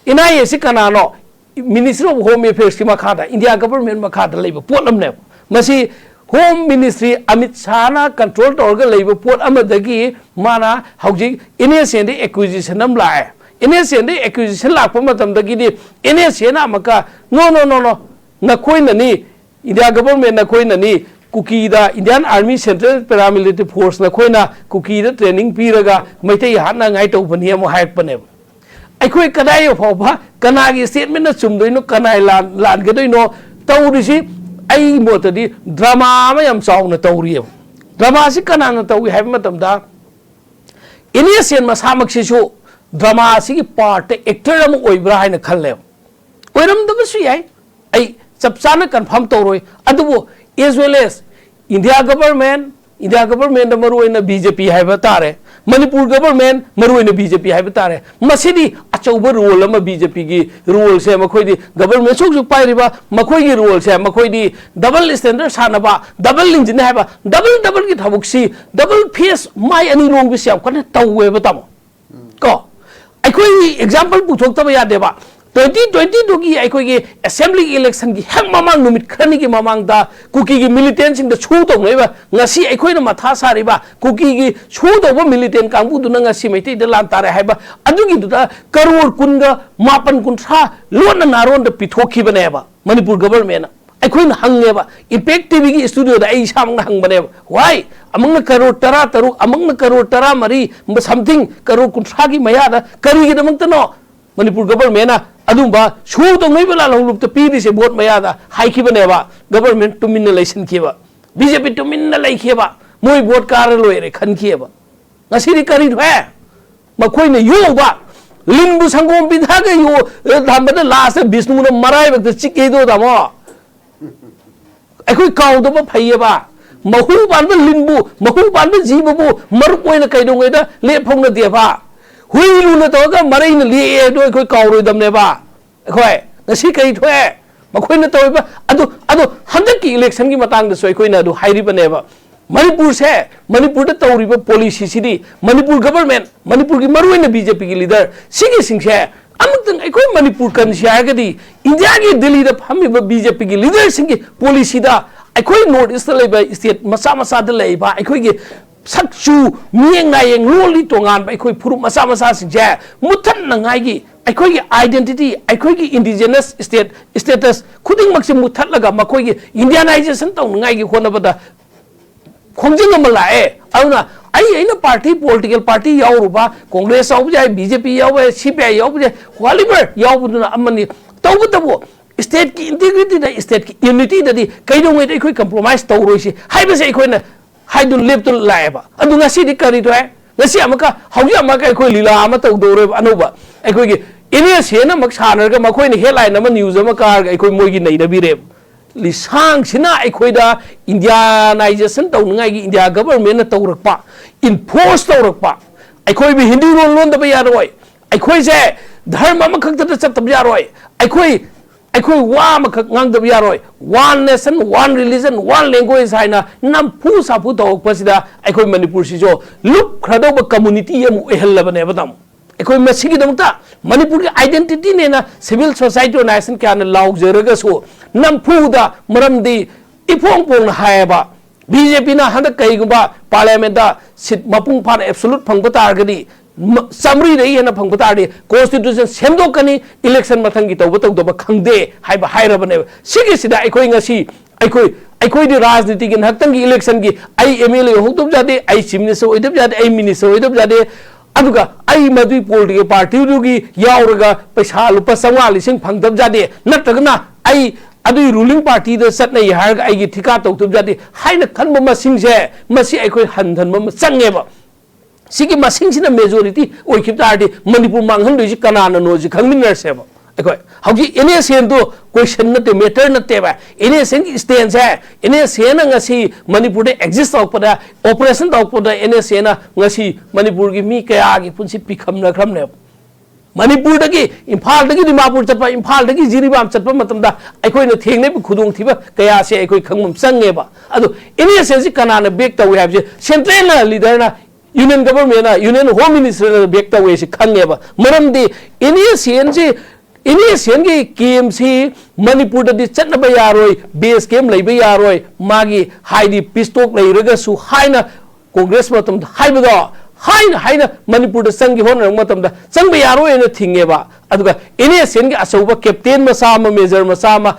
N I A C ꯀꯅꯥꯅꯣ? Ministry of Home Affairsꯀꯤ ꯃꯈꯥꯗ, ꯏꯟꯗꯤꯌꯥ ꯒꯚꯔꯟꯃꯦꯟ ꯃꯈꯥꯗ ꯂꯩꯕ ꯄꯣꯠ ꯑꯃꯅꯦꯕ꯫ ꯃꯁꯤ ꯍꯣꯝ ꯃꯤꯅꯤꯁꯇ꯭ꯔꯤ ꯑꯃꯤꯠ ꯁꯥꯍꯅ ꯀꯟꯇ꯭ꯔꯣꯜ ꯇꯧꯔꯒ ꯂꯩꯕ ꯄꯣꯠ ꯑꯃꯗꯒꯤ ꯃꯥꯅ ꯍꯧꯖꯤꯛ ꯑꯦꯟ ꯑꯦꯁ ꯑꯦꯟꯗ ꯑꯦꯀ꯭ꯌꯨꯖꯦꯁꯟ ꯑꯃ ꯂꯥꯛꯑꯦ꯫ ꯑꯦꯟ ꯑꯦꯁ ꯑꯦꯟꯗ ꯑꯦꯀ꯭ꯌꯨꯖꯦꯁꯟ ꯂꯥꯛꯄ ꯃꯇꯝꯗꯒꯤꯗꯤ ꯑꯦꯟ ꯑꯦꯁ ꯑꯦꯟꯅ ꯑꯃꯨꯛꯀ, "No, no, no, no, ꯅꯈꯣꯏꯅꯅꯤ, ꯏꯟꯗꯤꯌꯥ ꯒꯚꯔꯟꯃꯦꯟ ꯅꯈꯣꯏꯅꯅꯤ ꯀꯨꯀꯤꯗ Indian Army Central Paramilitary Force ꯅꯈꯣꯏꯅ ꯀꯨꯀꯤꯗ ꯇ꯭ꯔꯦꯅꯤꯡ ꯄꯤꯔꯒ ꯃꯩꯇꯩ ꯍꯥꯠꯅꯉꯥꯏ ꯇꯧꯕꯅꯤ" ꯑꯃꯨꯛ ꯍꯥꯏꯔꯛꯄꯅꯦꯕ꯫ ꯑꯩꯈꯣꯏ ꯀꯗꯥꯏ ꯐꯥꯎꯕ ꯀꯅꯥꯒꯤ ꯁ꯭ꯇꯦꯠꯃꯦꯟꯅ ꯆꯨꯝꯗꯣꯏꯅꯣ, ꯀꯅꯥ ꯂꯥꯟ-, ꯂꯥꯟꯒꯗꯣꯏꯅꯣ ꯇꯧꯔꯤꯁꯤ? ꯑꯩꯒꯤ ꯃꯣꯠꯇꯗꯤ ꯗ꯭ꯔꯃꯥ ꯑꯃ ꯌꯥꯝ ꯆꯥꯎꯅ ꯇꯧꯔꯤꯑꯕ꯫ ꯗ꯭ꯔꯃꯥꯁꯤ ꯀꯅꯥꯅ ꯇꯧꯏ ꯍꯥꯏꯕ ꯃꯇꯝꯗ, ꯑꯦꯟ ꯑꯦꯁ ꯑꯦꯟ ꯃꯁꯥꯃꯛꯁꯤꯁꯨ ꯗ꯭ꯔꯃꯥ ꯑꯁꯤꯒꯤ ꯄꯥꯔꯠꯇ ꯑꯦꯛꯇꯔ ꯑꯃ ꯑꯣꯏꯕ꯭ꯔꯥ ꯍꯥꯏꯅ ꯈꯜꯂꯦꯕ꯫ ꯑꯣꯏꯔꯝꯗꯕꯁꯨ ꯌꯥꯏ, ꯑꯩ ꯆꯞ ꯆꯥꯅ ꯀꯟꯐꯥꯔꯝ ꯇꯧꯔꯣꯏ꯫ ꯑꯗꯨꯕꯨ as well as India government, India government ꯃꯔꯨ ꯑꯣꯏꯅ ꯕꯤ ꯖꯦ ꯄꯤ ꯍꯥꯏꯕ ꯇꯥꯔꯦ, ꯃꯅꯤꯄꯨꯔ government ꯃꯔꯨ ꯑꯣꯏꯅ ꯕꯤ ꯖꯦ ꯄꯤ ꯍꯥꯏꯕ ꯇꯥꯔꯦ, ꯃꯁꯤꯗꯤ ꯑꯆꯧꯕ ꯔꯣꯜ ꯑꯃ ꯕꯤ ꯖꯦ ꯄꯤꯒꯤ ꯔꯣꯜꯁꯦ, ꯃꯈꯣꯏꯗꯤ ꯒꯕꯔꯃꯦꯟ ꯁꯨꯛꯁꯨ ꯄꯥꯏꯔꯤꯕ, ꯃꯈꯣꯏꯒꯤ ꯔꯣꯜꯁꯦ, ꯃꯈꯣꯏꯗꯤ ꯗꯕꯜ ꯁ꯭ꯇꯦꯟꯗꯔꯗ ꯁꯥꯟꯅꯕ, ꯗꯕꯜ ꯏꯟꯖꯤꯟ ꯍꯥꯏꯕ, ꯗꯕꯜ ꯗꯕꯜꯒꯤ ꯊꯕꯛꯁꯤ, ꯗꯕꯜ ꯐꯦꯁ, ꯃꯥꯏ ꯑꯅꯤ ꯂꯣꯡꯕꯤꯁꯤ ꯌꯥꯝ ꯀꯟꯅ ꯇꯧꯋꯦꯕ, ꯇꯥꯃꯣ꯫ ꯀꯣ, ꯑꯩꯈꯣꯏ ꯑꯦꯛꯖꯥꯝꯄꯜ ꯄꯨꯊꯣꯛꯇꯕ ꯌꯥꯗꯦꯕ꯫ ꯇ꯭ꯋꯦꯟꯇꯤ ꯇ꯭ꯋꯦꯟꯇꯤ ꯇꯨꯒꯤ ꯑꯩꯈꯣꯏꯒꯤ ꯑꯦꯁꯦꯝꯕ꯭ꯂꯤ ꯏꯂꯦꯛꯁꯟꯒꯤ ꯍꯦꯛ ꯃꯃꯥꯡ, ꯅꯨꯃꯤꯠ ꯈꯔꯅꯤꯒꯤ ꯃꯃꯥꯡꯗ ꯀꯨꯀꯤꯒꯤ ꯃꯤꯂꯤꯇꯦꯟꯁꯤꯡꯗ ꯁꯣ ꯇꯧꯅꯔꯤꯕ, ꯉꯁꯤ ꯑꯩꯈꯣꯏꯅ ꯃꯊꯥ ꯁꯥꯔꯤꯕ ꯀꯨꯀꯤꯒꯤ ꯁꯣ ꯇꯧꯕ ꯃꯤꯂꯤꯇꯦꯟ ꯀꯥꯡꯕꯨꯗꯨꯅ ꯉꯁꯤ ꯃꯩꯇꯩꯗ ꯂꯥꯟ ꯇꯥꯔꯦ ꯍꯥꯏꯕ, ꯑꯗꯨꯒꯤꯗꯨꯗ ꯀꯔꯣꯔ ꯀꯨꯟꯒ ꯃꯥꯄꯟ, ꯀꯨꯟꯊ꯭ꯔꯥ ꯂꯣꯟꯅ ꯅꯥꯔꯣꯟꯗ ꯄꯤꯊꯣꯛꯈꯤꯕꯅꯦꯕ ꯃꯅꯤꯄꯨꯔ ꯒꯕꯔꯃꯦꯟꯅ꯫ ꯑꯩꯈꯣꯏꯅ ꯍꯪꯉꯦꯕ, ꯏꯝꯄꯦꯛ ꯇꯤ ꯚꯤꯒꯤ ꯁ꯭ꯇꯨꯗꯤꯑꯣꯗ ꯑꯩ ꯏꯁꯥꯃꯛꯅ ꯍꯪꯕꯅꯦꯕ, ꯋꯥꯏ ꯑꯃꯅ ꯀꯔꯣꯔ ꯇꯔꯥ ꯇꯔꯨꯛ, ꯑꯃꯅ ꯀꯔꯣꯔ ꯇꯔꯥ ꯃꯔꯤ, ꯁꯝꯊꯤꯡ ꯀꯔꯣꯔ ꯀꯨꯟꯊ꯭ꯔꯥꯒꯤ ꯃꯌꯥꯗ ꯀꯔꯤꯒꯤꯗꯃꯛꯇꯅꯣ ꯃꯅꯤꯄꯨꯔ ꯒꯕꯔꯃꯦꯟꯅ ꯑꯗꯨꯝꯕ ꯁꯣ ꯇꯧꯅꯔꯤꯕ ꯂꯥꯜꯍꯧꯂꯨꯞꯇ ꯄꯤꯔꯤꯁꯦ ꯚꯣꯠ ꯃꯌꯥꯗ ꯍꯥꯏꯈꯤꯕꯅꯦꯕ꯫ ꯒꯕꯔꯃꯦꯟ ꯇꯨꯃꯤꯟꯅ ꯂꯩꯁꯤꯟꯈꯤꯕ, ꯕꯤ ꯖꯦ ꯄꯤ ꯇꯨꯃꯤꯟꯅ ꯂꯩꯈꯤꯕ, ꯃꯣꯏ ꯚꯣꯠ ꯀꯥꯔ ꯂꯣꯏꯔꯦ ꯈꯟꯈꯤꯑꯕ꯫ ꯉꯁꯤꯗꯤ ꯀꯔꯤ ꯊꯣꯛꯑꯦ? ꯃꯈꯣꯏꯅ ꯌꯣꯛꯎꯕ ꯂꯤꯟꯕꯨ ꯁꯪꯒꯣꯝ ꯄꯤꯊꯛꯑꯒ ꯌꯣ-, ꯊꯝꯕꯗ ꯂꯥꯁꯇ ꯕꯤꯁꯅꯨꯅ ꯃꯔꯥꯏꯕꯛꯇ ꯆꯤꯛꯑꯦꯗꯣ, ꯇꯥꯃꯣ꯫ ꯑꯩꯈꯣꯏ ꯀꯥꯎꯗꯕ ꯐꯩꯌꯦꯕ꯫ ꯃꯍꯨ ꯄꯥꯟꯕ ꯂꯤꯟꯕꯨ, ꯃꯍꯨ ꯄꯥꯟꯕ ꯖꯤꯕꯕꯨ ꯃꯔꯨꯞ ꯑꯣꯏꯅ ꯀꯩꯗꯧꯉꯩꯗ ꯂꯦꯞ ꯐꯥꯎꯅꯗꯦꯕ꯫ ꯍꯨꯏ ꯂꯨꯅ ꯇꯧꯔꯒ ꯃꯔꯩꯅ ꯂꯦꯛꯑꯦ ꯍꯥꯏꯗꯣ ꯑꯩꯈꯣꯏ ꯀꯥꯎꯔꯣꯏꯗꯕꯅꯦꯕ꯫ ꯑꯩꯈꯣꯏ ꯉꯁꯤ ꯀꯔꯤ ꯊꯣꯛꯑꯦ? ꯃꯈꯣꯏꯅ ꯇꯧꯔꯤꯕ ꯑꯗꯨ, ꯑꯗꯨ ꯍꯟꯗꯛꯀꯤ ꯏꯂꯦꯛꯁꯟꯒꯤ ꯃꯇꯥꯡꯗꯁꯨ ꯑꯩꯈꯣꯏꯅ ꯑꯗꯨ ꯍꯥꯏꯔꯤꯕꯅꯦꯕ꯫ ꯃꯅꯤꯄꯨꯔꯁꯦ, ꯃꯅꯤꯄꯨꯔꯗ ꯇꯧꯔꯤꯕ ꯄꯣꯂꯤꯁꯤꯁꯤꯗꯤ ꯃꯅꯤꯄꯨꯔ ꯒꯕꯔꯃꯦꯟ, ꯃꯅꯤꯄꯨꯔꯒꯤ ꯃꯔꯨꯑꯣꯏꯅ ꯕꯤ ꯖꯦ ꯄꯤꯒꯤ ꯂꯤꯗꯔ ꯁꯤꯒꯤꯁꯤꯡꯁꯦ ꯑꯃꯨꯛꯇꯪ ꯑꯩꯈꯣꯏ ꯃꯅꯤꯄꯨꯔ ꯀꯟꯁꯤ ꯍꯥꯏꯔꯒꯗꯤ ꯏꯟꯗꯤꯌꯥꯒꯤ ꯗꯤꯜꯂꯤꯗ ꯐꯝꯃꯤꯕ ꯕꯤ ꯖꯦ ꯄꯤꯒꯤ ꯂꯤꯗꯔꯁꯤꯡꯒꯤ ꯄꯣꯂꯤꯁꯤꯗ ꯑꯩꯈꯣꯏ ꯅꯣꯔꯠ ꯏꯁꯇ ꯂꯩꯕ ꯁ꯭ꯇꯦꯠ ꯃꯆꯥ ꯃꯆꯥꯗ ꯂꯩꯕ ꯑꯩꯈꯣꯏꯒꯤ ꯁꯛꯆꯨ, ꯃꯤꯌꯦꯡ ꯅꯥꯌꯦꯡ, ꯂꯣꯜꯂꯤ ꯇꯣꯉꯥꯟꯕ ꯑꯩꯈꯣꯏ ꯐꯨꯔꯨꯞ ꯃꯆꯥ ꯃꯆꯥꯁꯤꯡꯁꯦ ꯃꯨꯠꯊꯠꯅꯉꯥꯏꯒꯤ, ꯑꯩꯈꯣꯏꯒꯤ ꯑꯥꯏꯗꯦꯟꯇꯤꯇꯤ, ꯑꯩꯈꯣꯏꯒꯤ ꯏꯟꯗꯤꯖꯤꯅꯁ ꯁ꯭ꯇꯦꯠ ꯁ꯭ꯇꯦꯇꯁ ꯈꯨꯗꯤꯡꯃꯛꯁꯦ ꯃꯨꯠꯊꯠꯂꯒ ꯃꯈꯣꯏꯒꯤ ꯏꯟꯗꯤꯌꯥꯅꯥꯏꯖꯦꯁꯟ ꯇꯧꯅꯉꯥꯏꯒꯤ ꯍꯣꯠꯅꯕꯗ ꯈꯣꯡꯖꯪ ꯑꯃ ꯂꯥꯛꯑꯦ꯫ ꯑꯗꯨꯅ ꯑꯩ, ꯑꯩꯅ ꯄꯥꯔꯇꯤ, ꯄꯣꯂꯤꯇꯤꯀꯦꯜ ꯄꯥꯔꯇꯤ ꯌꯥꯎꯔꯨꯕ, ꯀꯣꯡꯒ꯭ꯔꯦꯁ ꯌꯥꯎꯕ ꯌꯥꯏ, ꯕꯤ ꯖꯦ ꯄꯤ ꯌꯥꯎꯕ ꯌꯥꯏ, ꯁꯤ ꯄꯤ ꯑꯥꯏ ꯌꯥꯎꯕ ꯌꯥꯏ, whatever ꯌꯥꯎꯕꯗꯨꯅ ꯑꯃꯅꯤ꯫ ꯇꯧꯕꯇꯕꯨ ꯁ꯭ꯇꯦꯠꯀꯤ ꯏꯟꯇꯤꯒ꯭ꯔꯤꯇꯤꯗ, ꯁ꯭ꯇꯦꯠꯀꯤ ꯌꯨꯅꯤꯇꯤꯗꯗꯤ ꯀꯩꯗꯧꯉꯩꯗ ꯑꯩꯈꯣꯏ ꯀꯝꯄ꯭ꯔꯣꯃꯥꯏꯁ ꯇꯧꯔꯣꯏꯁꯤ ꯍꯥꯏꯕꯁꯦ ꯑꯩꯈꯣꯏꯅ ꯍꯥꯏꯗꯨꯅ ꯂꯦꯞꯇꯨꯅ ꯂꯥꯛꯑꯦꯕ꯫ ꯑꯗꯨ ꯉꯁꯤꯗꯤ ꯀꯔꯤ ꯊꯣꯛꯑꯦ? ꯉꯁꯤ ꯑꯃꯨꯛꯀ, ꯍꯧꯖꯤꯛ ꯑꯃꯨꯛꯀ ꯑꯩꯈꯣꯏ ꯂꯤꯂꯥ ꯑꯃ ꯇꯧꯗꯧꯔꯦꯕ ꯑꯅꯧꯕ꯫ ꯑꯩꯈꯣꯏꯒꯤ N S A ꯅ ꯑꯃꯨꯛ ꯁꯥꯟꯅꯔꯒ ꯃꯈꯣꯏꯅ headline ꯑꯃ, news ꯑꯃ ꯀꯥꯔꯒ ꯑꯩꯈꯣꯏ ꯃꯣꯏꯒꯤ ꯅꯩꯅꯕꯤꯔꯦꯕ꯫ ꯂꯤꯁꯥꯡꯁꯤꯅ ꯑꯩꯈꯣꯏꯗ Indianization ꯇꯧꯅꯤꯡꯉꯥꯏꯒꯤ India government ꯅ ꯇꯧꯔꯛꯄ, enforce ꯇꯧꯔꯛꯄ, ꯑꯩꯈꯣꯏꯕꯨ ꯍꯤꯟꯗꯨ ꯂꯣꯟ ꯂꯣꯟꯗꯕ ꯌꯥꯔꯣꯏ, ꯑꯩꯈꯣꯏꯁꯦ ꯙꯔꯃ ꯑꯃꯈꯛꯇꯗ ꯆꯠꯇꯕ ꯌꯥꯔꯣꯏ, ꯑꯩꯈꯣꯏ, ꯑꯩꯈꯣꯏ ꯋꯥ ꯑꯃꯈꯛ ꯉꯥꯡꯗꯕ ꯌꯥꯔꯣꯏ, one nation, one religion, one language ꯍꯥꯏꯅ ꯅꯝꯐꯨ ꯁꯥꯐꯨ ꯇꯧꯔꯛꯄꯁꯤꯗ ꯑꯩꯈꯣꯏ ꯃꯅꯤꯄꯨꯔꯁꯤꯁꯨ ꯂꯨꯞꯈ꯭ꯔꯗꯧꯕ community ꯑꯃ ꯑꯣꯏꯍꯜꯂꯕꯅꯦꯕ ꯇꯥꯃꯣ꯫ ꯑꯩꯈꯣꯏ ꯃꯁꯤꯒꯤꯗꯃꯛꯇ ꯃꯅꯤꯄꯨꯔꯒꯤ identity ꯅꯦꯅ civil society organization ꯀꯌꯥꯅ ꯂꯥꯎꯖꯔꯒꯁꯨ ꯅꯝꯐꯨꯗ, ꯃꯔꯝꯗꯤ ꯏꯐꯣꯡ ꯐꯣꯡꯅ ꯍꯥꯏꯌꯦꯕ, B J P ꯅ ꯍꯟꯗꯛ ꯀꯩꯒꯨꯝꯕ parliament ꯇ seat ꯃꯄꯨꯡ ꯐꯥꯅ absolute ꯐꯪꯕ ꯇꯥꯔꯒꯗꯤ, ꯃ-, ꯆꯥꯃꯔꯤꯗꯒꯤ ꯍꯦꯟꯅ ꯐꯪꯕ ꯇꯥꯔꯗꯤ constitution ꯁꯦꯝꯗꯣꯛꯀꯅꯤ, election ꯃꯊꯪꯒꯤ ꯇꯧꯕ ꯇꯧꯗꯕ ꯈꯪꯗꯦ ꯍꯥꯏꯕ ꯍꯥꯏꯔꯕꯅꯦꯕ꯫ ꯁꯤꯒꯤꯁꯤꯗ ꯑꯩꯈꯣꯏ ꯉꯁꯤ, ꯑꯩꯈꯣꯏ, ꯑꯩꯈꯣꯏꯗꯤ ꯔꯥꯖꯅꯤꯇꯤꯒꯤ ꯉꯥꯏꯍꯥꯛꯇꯪꯒꯤ election ꯒꯤ ꯑꯩ M L A ꯑꯣꯏꯍꯧꯗꯕ ꯌꯥꯗꯦ, ꯑꯩ chief minister ꯑꯣꯏꯗꯕ ꯌꯥꯗꯦ, ꯑꯩ minister ꯑꯣꯏꯗꯕ ꯌꯥꯗꯦ, ꯑꯗꯨꯒ ꯑꯩ ꯃꯗꯨꯒꯤ political party ꯗꯨꯒꯤ ꯌꯥꯎꯔꯒ ꯄꯩꯁꯥ ꯂꯨꯄꯥ ꯆꯥꯝꯃꯉꯥ ꯂꯤꯁꯤꯡ ꯐꯪꯗꯕ ꯌꯥꯗꯦ, ꯅꯠꯇ꯭ꯔꯒꯅ ꯑꯩ ꯑꯗꯨꯒꯤ ruling party ꯗ ꯆꯠꯅꯩ ꯍꯥꯏꯔꯒ ꯑꯩꯒꯤ ꯊꯤꯀꯥ ꯇꯧꯗꯕ ꯌꯥꯗꯦ ꯍꯥꯏꯅ ꯈꯟꯕ ꯃꯁꯤꯡꯁꯦ, ꯃꯁꯤ ꯑꯩꯈꯣꯏ ꯍꯟꯊꯟꯕ ꯑꯃ ꯆꯪꯉꯦꯕ꯫ ꯁꯤꯒꯤ ꯃꯁꯤꯡꯁꯤꯅ majority ꯑꯣꯏꯈꯤꯕ ꯇꯥꯔꯗꯤ ꯃꯅꯤꯄꯨꯔ ꯃꯥꯡꯍꯟꯗꯣꯏꯁꯤ ꯀꯅꯥꯅꯅꯣꯁꯤ ꯈꯪꯃꯤꯟꯅꯔꯁꯦꯕ꯫ ꯑꯩꯈꯣꯏ ꯍꯧꯖꯤꯛ N S A ꯗꯣ question ꯅꯠꯇꯦ, matter ꯅꯠꯇꯦꯕ꯫ N S A ꯒꯤ stand say, N S A ꯅ ꯉꯁꯤ ꯃꯅꯤꯄꯨꯔꯗ exist ꯇꯧꯔꯛꯄꯗ, operation ꯇꯧꯔꯛꯄꯗ N S A ꯅ ꯉꯁꯤ ꯃꯅꯤꯄꯨꯔꯒꯤ ꯃꯤ ꯀꯌꯥꯒꯤ ꯄꯨꯟꯁꯤ ꯄꯤꯈꯝꯅꯈ꯭ꯔꯕꯅꯦꯕ꯫ ꯃꯅꯤꯄꯨꯔꯗꯒꯤ, ꯏꯝꯐꯥꯜꯗꯒꯤ ꯗꯤꯃꯥꯄꯨꯔ ꯆꯠꯄ, ꯏꯝꯐꯥꯜꯗꯒꯤ ꯖꯤꯔꯤꯕꯥꯝ ꯆꯠꯄ ꯃꯇꯝꯗ ꯑꯩꯈꯣꯏꯅ ꯊꯦꯡꯅꯔꯤꯕ ꯈꯨꯗꯣꯡꯊꯤꯕ ꯀꯌꯥꯁꯦ ꯑꯩꯈꯣꯏ ꯈꯪꯕ ꯑꯃ ꯆꯪꯉꯦꯕ꯫ ꯑꯗꯣ N S A ꯁꯤ ꯀꯅꯥꯅ back ꯇꯧꯏ ꯍꯥꯏꯕꯁꯦ central ꯅ leader ꯅ, union government ꯅ, union home minister ꯅ back ꯇꯧꯏ ꯁꯤ ꯈꯪꯉꯦꯕ꯫ ꯃꯔꯝꯗꯤ N S A ꯁꯤ, N S A ꯒꯤ camp ꯁꯤ ꯃꯅꯤꯄꯨꯔꯗꯗꯤ ꯆꯠꯅꯕ ꯌꯥꯔꯣꯏ, base camp ꯂꯩꯕ ꯌꯥꯔꯣꯏ, ꯃꯥꯒꯤ ꯍꯥꯏꯗꯤ peace talk ꯂꯩꯔꯒꯁꯨ ꯍꯥꯏꯅ ꯀꯣꯡꯒ꯭ꯔꯦꯁ ꯃꯇꯝꯗ ꯍꯥꯏꯕꯗꯣ, ꯍꯥꯏꯅ ꯍꯥꯏꯅ ꯃꯅꯤꯄꯨꯔꯗ ꯆꯪꯒꯦ ꯍꯣꯠꯅꯔꯛꯄ ꯃꯇꯝꯗ ꯆꯪꯕ ꯌꯥꯔꯣꯏꯅ ꯊꯤꯡꯉꯦꯕ꯫ ꯑꯗꯨꯒ N S A ꯒꯤ ꯑꯆꯧꯕ captain ꯃꯆꯥ ꯑꯃ, major ꯃꯆꯥ ꯑꯃ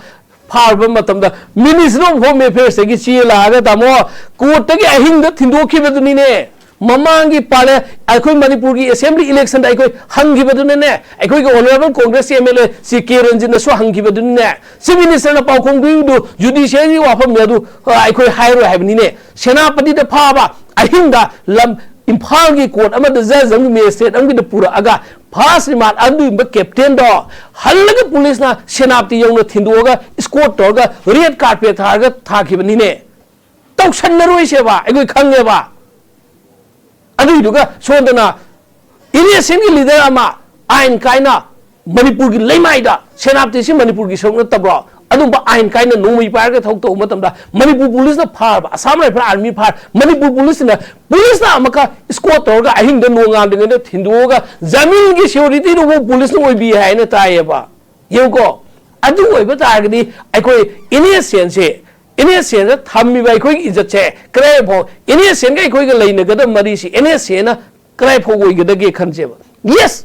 ꯐꯥꯔꯕ ꯃꯇꯝꯗ Ministry of Home Affairs ꯇꯒꯤ ꯆꯦ ꯂꯥꯛꯑꯒ, "ꯇꯥꯃꯣ, court ꯇꯒꯤ ꯑꯍꯤꯡꯗ ꯊꯤꯟꯗꯣꯛꯈꯤꯕꯗꯨꯅꯤꯅꯦ, ꯃꯃꯥꯡꯒꯤ ꯄꯥꯔꯂꯦ-, ꯑꯩꯈꯣꯏ ꯃꯅꯤꯄꯨꯔꯒꯤ assembly election ꯗ ꯑꯩꯈꯣꯏ ꯍꯪꯈꯤꯕꯗꯨꯅꯅꯦ, ꯑꯩꯈꯣꯏꯒꯤ honourable Congress M L A ꯁꯤ ꯀꯦ ꯔꯟꯖꯤꯠꯅꯁꯨ ꯍꯪꯈꯤꯕꯗꯨꯅꯅꯦ, Chief Minister ꯅ ꯄꯥꯎꯈꯣꯡ ꯄꯤꯕꯗꯨ judiciary ꯒꯤ ꯋꯥꯐꯝꯅꯤ, ꯑꯗꯨ, ꯑ, ꯑꯩꯈꯣꯏ ꯍꯥꯏꯔꯣꯏ ꯍꯥꯏꯕꯅꯤꯅꯦ꯫ ꯁꯦꯅꯥꯄꯇꯤꯗ ꯐꯥꯕ ꯑꯍꯤꯡꯗ ꯂꯝ-, ꯏꯝꯐꯥꯜꯒꯤ ꯀꯣꯔꯠ ꯑꯃꯗ ꯖꯖ ꯑꯃꯒꯤ ꯃꯦꯖꯤꯁꯇ꯭ꯔꯦꯠ ꯑꯃꯒꯤꯗ ꯄꯨꯔꯛꯑꯒ ꯐꯥꯔꯁ ꯔꯤꯃꯥꯟ ꯑꯗꯨꯒꯨꯝꯕ ꯀꯦꯞꯇꯦꯟꯗꯣ ꯍꯜꯂꯒ ꯄꯨꯂꯤꯁꯅ ꯁꯦꯅꯥꯄꯇꯤ ꯌꯧꯅ ꯊꯤꯟꯗꯣꯛꯑꯒ ꯏꯁꯀꯣꯔꯠ ꯇꯧꯔꯒ ꯔꯦꯗ ꯀꯥꯔꯄꯦꯠ ꯊꯥꯔꯒ ꯊꯥꯈꯤꯕꯅꯤꯅꯦ꯫ ꯇꯧꯁꯟꯅꯔꯣꯏꯁꯦꯕ, ꯑꯩꯈꯣꯏ ꯈꯪꯉꯦꯕ꯫ ꯑꯗꯨꯏꯗꯨꯒ ꯁꯣꯝꯗꯅ ꯏꯟꯅꯣꯁꯦꯟꯒꯤ ꯂꯤꯗꯔ ꯑꯃ ꯑꯥꯏꯟ ꯀꯥꯏꯅ ꯃꯅꯤꯄꯨꯔꯒꯤ ꯂꯩꯃꯥꯏꯗ, ꯁꯦꯅꯥꯄꯇꯤꯁꯤ ꯃꯅꯤꯄꯨꯔꯒꯤ ꯁꯔꯨꯛ ꯅꯠꯇꯕ꯭ꯔꯣ? ꯑꯗꯨꯝꯕ ꯑꯥꯏꯟ ꯀꯥꯏꯅ ꯅꯣꯡꯃꯩ ꯄꯥꯏꯔꯒ ꯊꯕꯛ ꯇꯧꯕ ꯃꯇꯝꯗ ꯃꯅꯤꯄꯨꯔ ꯄꯨꯂꯤꯁꯅ ꯐꯥꯔꯕ, ꯑꯁꯥꯝ ꯔꯥꯏꯐꯜ ꯑꯥꯔꯃꯤ ꯐꯥꯔ, ꯃꯅꯤꯄꯨꯔ ꯄꯨꯂꯤꯁꯁꯤꯅ, ꯄꯨꯂꯤꯁꯅ ꯑꯃꯨꯛꯀ ꯏꯁꯀꯣꯔꯠ ꯇꯧꯔꯒ ꯑꯍꯤꯡꯗ ꯅꯣꯡꯉꯥꯟꯗ꯭ꯔꯤꯉꯩꯗ ꯊꯤꯟꯗꯣꯛꯑꯒ ꯖꯃꯤꯟꯒꯤ ꯁꯦꯀ꯭ꯌꯨꯔꯤꯇꯤꯗꯨꯕꯨ ꯄꯨꯂꯤꯁꯅ ꯑꯣꯏꯕꯤ ꯍꯥꯏꯅ ꯇꯥꯏꯌꯦꯕ꯫ ꯌꯦꯡꯉꯨꯀꯣ, ꯑꯗꯨ ꯑꯣꯏꯕ ꯇꯥꯔꯒꯗꯤ ꯑꯩꯈꯣꯏ ꯏꯟꯅꯣꯁꯦꯟꯁꯦ, ꯏꯟꯅꯣꯁꯦꯟꯗ ꯊꯝꯃꯤꯕ ꯑꯩꯈꯣꯏꯒꯤ ꯏꯖꯠꯁꯦ ꯀꯗꯥꯏꯐꯥꯎ, ꯏꯟꯅꯣꯁꯦꯟꯒ ꯑꯩꯈꯣꯏꯒ ꯂꯩꯅꯒꯗꯕ ꯃꯔꯤꯁꯤ ꯏꯟꯅꯣꯁꯦꯟꯅ ꯀꯗꯥꯏꯐꯥꯎ ꯑꯣꯏꯒꯗꯒꯦ ꯈꯟꯁꯦꯕ꯫ ꯌꯦꯁ,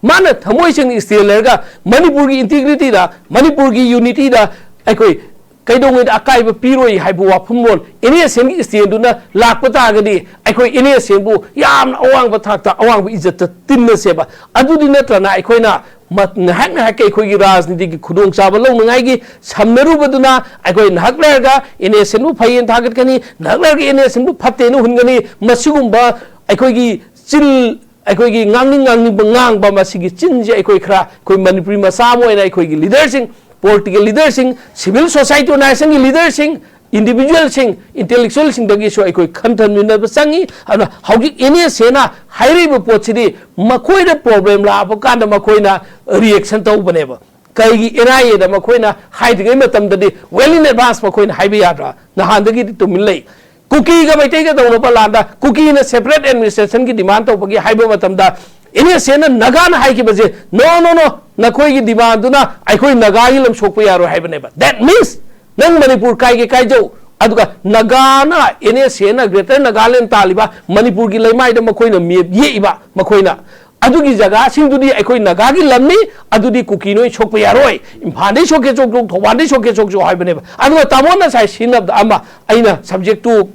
ꯃꯥꯅ ꯊꯃꯣꯏ ꯁꯦꯡꯅ ꯏꯁꯇꯦꯟ ꯂꯩꯔꯒ ꯃꯅꯤꯄꯨꯔꯒꯤ ꯏꯟꯇꯤꯒ꯭ꯔꯤꯇꯤꯗ, ꯃꯅꯤꯄꯨꯔꯒꯤ ꯌꯨꯅꯤꯇꯤꯗ ꯑꯩꯈꯣꯏ ꯀꯩꯗꯧꯉꯩꯗ ꯑꯀꯥꯏꯕ ꯄꯤꯔꯣꯏ ꯍꯥꯏꯕ ꯋꯥꯐꯝꯂꯣꯟ ꯏꯟꯅꯣꯁꯦꯟꯒꯤ ꯏꯁꯇꯦꯟꯗꯨꯅ ꯂꯥꯛꯄ ꯇꯥꯔꯒꯗꯤ ꯑꯩꯈꯣꯏ ꯏꯟꯅꯣꯁꯦꯟꯕꯨ ꯌꯥꯝꯅ ꯑꯋꯥꯡꯕ ꯊꯥꯛꯇ, ꯑꯋꯥꯡꯕ ꯏꯖꯠꯇ ꯇꯤꯟꯅꯁꯦꯕ꯫ ꯑꯗꯨꯗꯤ ꯅꯠꯇ꯭ꯔꯅ ꯑꯩꯈꯣꯏꯅ ꯃ-, ꯉꯥꯏꯍꯥꯛ ꯉꯥꯏꯍꯥꯛꯀꯤ ꯑꯩꯈꯣꯏꯒꯤ ꯔꯥꯖꯅꯤꯇꯤꯒꯤ ꯈꯨꯗꯣꯡꯆꯥꯕ ꯂꯧꯅꯉꯥꯏꯒꯤ ꯁꯝꯅꯔꯨꯕꯗꯨꯅ ꯑꯩꯈꯣꯏ ꯉꯥꯏꯍꯥꯛ ꯂꯩꯔꯒ ꯏꯟꯅꯣꯁꯦꯟꯕꯨ ꯐꯩꯌꯦꯅ ꯊꯥꯒꯠꯀꯅꯤ, ꯉꯥꯏꯍꯥꯛ ꯂꯩꯔꯒ ꯏꯟꯅꯣꯁꯦꯟꯕꯨ ꯐꯠꯇꯦꯅ ꯍꯨꯟꯒꯅꯤ꯫ ꯃꯁꯤꯒꯨꯝꯕ ꯑꯩꯈꯣꯏꯒꯤ ꯆꯤꯟ, ꯑꯩꯈꯣꯏꯒꯤ ꯉꯥꯡꯅꯤꯡ ꯉꯥꯡꯅꯤꯡꯕ ꯉꯥꯡꯕ, ꯃꯁꯤꯒꯤ ꯆꯤꯟꯁꯦ ꯑꯩꯈꯣꯏ ꯈꯔ, ꯑꯩꯈꯣꯏ ꯃꯅꯤꯄꯨꯔꯤ ꯃꯆꯥ ꯑꯃ ꯑꯣꯏꯅ ꯑꯩꯈꯣꯏꯒꯤ ꯂꯤꯗꯔꯁꯤꯡ, ꯄꯣꯂꯤꯇꯤꯀꯦꯜ ꯂꯤꯗꯔꯁꯤꯡ, ꯁꯤꯚꯤꯜ ꯁꯣꯁꯥꯏꯇꯤ ꯑꯣꯔꯒꯅꯥꯏꯖꯦꯁꯟꯒꯤ ꯂꯤꯗꯔꯁꯤꯡ, ꯏꯟꯗꯤꯚꯤꯖꯨꯋꯦꯜꯁꯤꯡ, ꯏꯟꯇꯦꯂꯦꯛꯆꯨꯋꯦꯜꯁꯤꯡꯗꯒꯤꯁꯨ ꯑꯩꯈꯣꯏ ꯈꯟꯊꯃꯤꯟꯅꯕ ꯆꯪꯉꯤ꯫ ꯑꯗꯨꯅ ꯍꯧꯖꯤꯛ ꯏꯟꯅꯣꯁꯦꯟꯅ ꯍꯥꯏꯔꯤꯕ ꯄꯣꯠꯁꯤꯗꯤ ꯃꯈꯣꯏꯅ ꯄ꯭ꯔꯣꯕ꯭ꯂꯦꯝ ꯂꯥꯛꯄ ꯀꯥꯟꯗ ꯃꯈꯣꯏꯅ ꯔꯤꯌꯦꯛꯁꯟ ꯇꯧꯕꯅꯦꯕ꯫ ꯀꯩꯒꯤ ꯑꯦꯟ ꯑꯥꯏ ꯑꯦꯗ ꯃꯈꯣꯏꯅ ꯍꯥꯏꯗ꯭ꯔꯤꯉꯩ ꯃꯇꯝꯗꯗꯤ well in advance ꯃꯈꯣꯏꯅ ꯍꯥꯏꯕ ꯌꯥꯗ꯭ꯔꯥ? ꯅꯍꯥꯟꯗꯒꯤꯗꯤ ꯇꯨꯃꯤꯟ ꯂꯩ꯫ ꯀꯨꯀꯤꯒ ꯃꯩꯇꯩꯒ ꯇꯧꯅꯕ ꯂꯥꯟꯗ ꯀꯨꯀꯤꯅ ꯁꯦꯄꯔꯦꯠ ꯑꯦꯗꯃꯤꯅꯤꯁꯇ꯭ꯔꯦꯁꯟꯒꯤ ꯗꯤꯃꯥꯟ ꯇꯧꯕꯒꯤ ꯍꯥꯏꯕ ꯃꯇꯝꯗ ꯏꯟꯅꯣꯁꯦꯟꯅ, ꯅꯒꯥꯅ ꯍꯥꯏꯈꯤꯕꯁꯦ, "No, no, no, ꯅꯈꯣꯏꯒꯤ ꯗꯤꯃꯥꯟꯗꯨꯅ ꯑꯩꯈꯣꯏ ꯅꯒꯥꯒꯤ ꯂꯝ ꯁꯣꯛꯄ ꯌꯥꯔꯣꯏ" ꯍꯥꯏꯕꯅꯦꯕ꯫ That means ꯅꯪ ꯃꯅꯤꯄꯨꯔ ꯀꯥꯏꯒꯦ ꯀꯥꯏꯖꯧ, ꯑꯗꯨꯒ ꯅꯒꯥꯅ, ꯏꯟꯅꯣꯁꯦꯟꯅ Greater Nagaland ꯇꯥꯜꯂꯤꯕ ꯃꯅꯤꯄꯨꯔꯒꯤ ꯂꯩꯃꯥꯏꯗ ꯃꯈꯣꯏꯅ ꯃꯦꯞ ꯌꯦꯛꯏꯕ, ꯃꯈꯣꯏꯅ ꯑꯗꯨꯒꯤ ꯖꯒꯥꯁꯤꯡꯗꯨꯗꯤ ꯑꯩꯈꯣꯏ ꯅꯥꯒꯥꯒꯤ ꯂꯝꯅꯤ, ꯑꯗꯨꯗꯤ ꯀꯨꯀꯤ ꯅꯣꯏ ꯁꯣꯛꯄ ꯌꯥꯔꯣꯏ, ꯏꯝꯐꯥꯜꯗꯩ ꯁꯣꯛꯀꯦ ꯁꯣꯛꯆꯧ, ꯊꯧꯕꯥꯜꯗꯩ ꯁꯣꯛꯀꯦ ꯁꯣꯛꯆꯧ ꯍꯥꯏꯕꯅꯦꯕ꯫ ꯑꯗꯨꯒ ꯇꯥꯃꯣꯅ ꯉꯁꯥꯏ ꯁꯤꯖꯤꯟꯅꯕꯗ ꯑꯃ, ꯑꯩꯅ subject to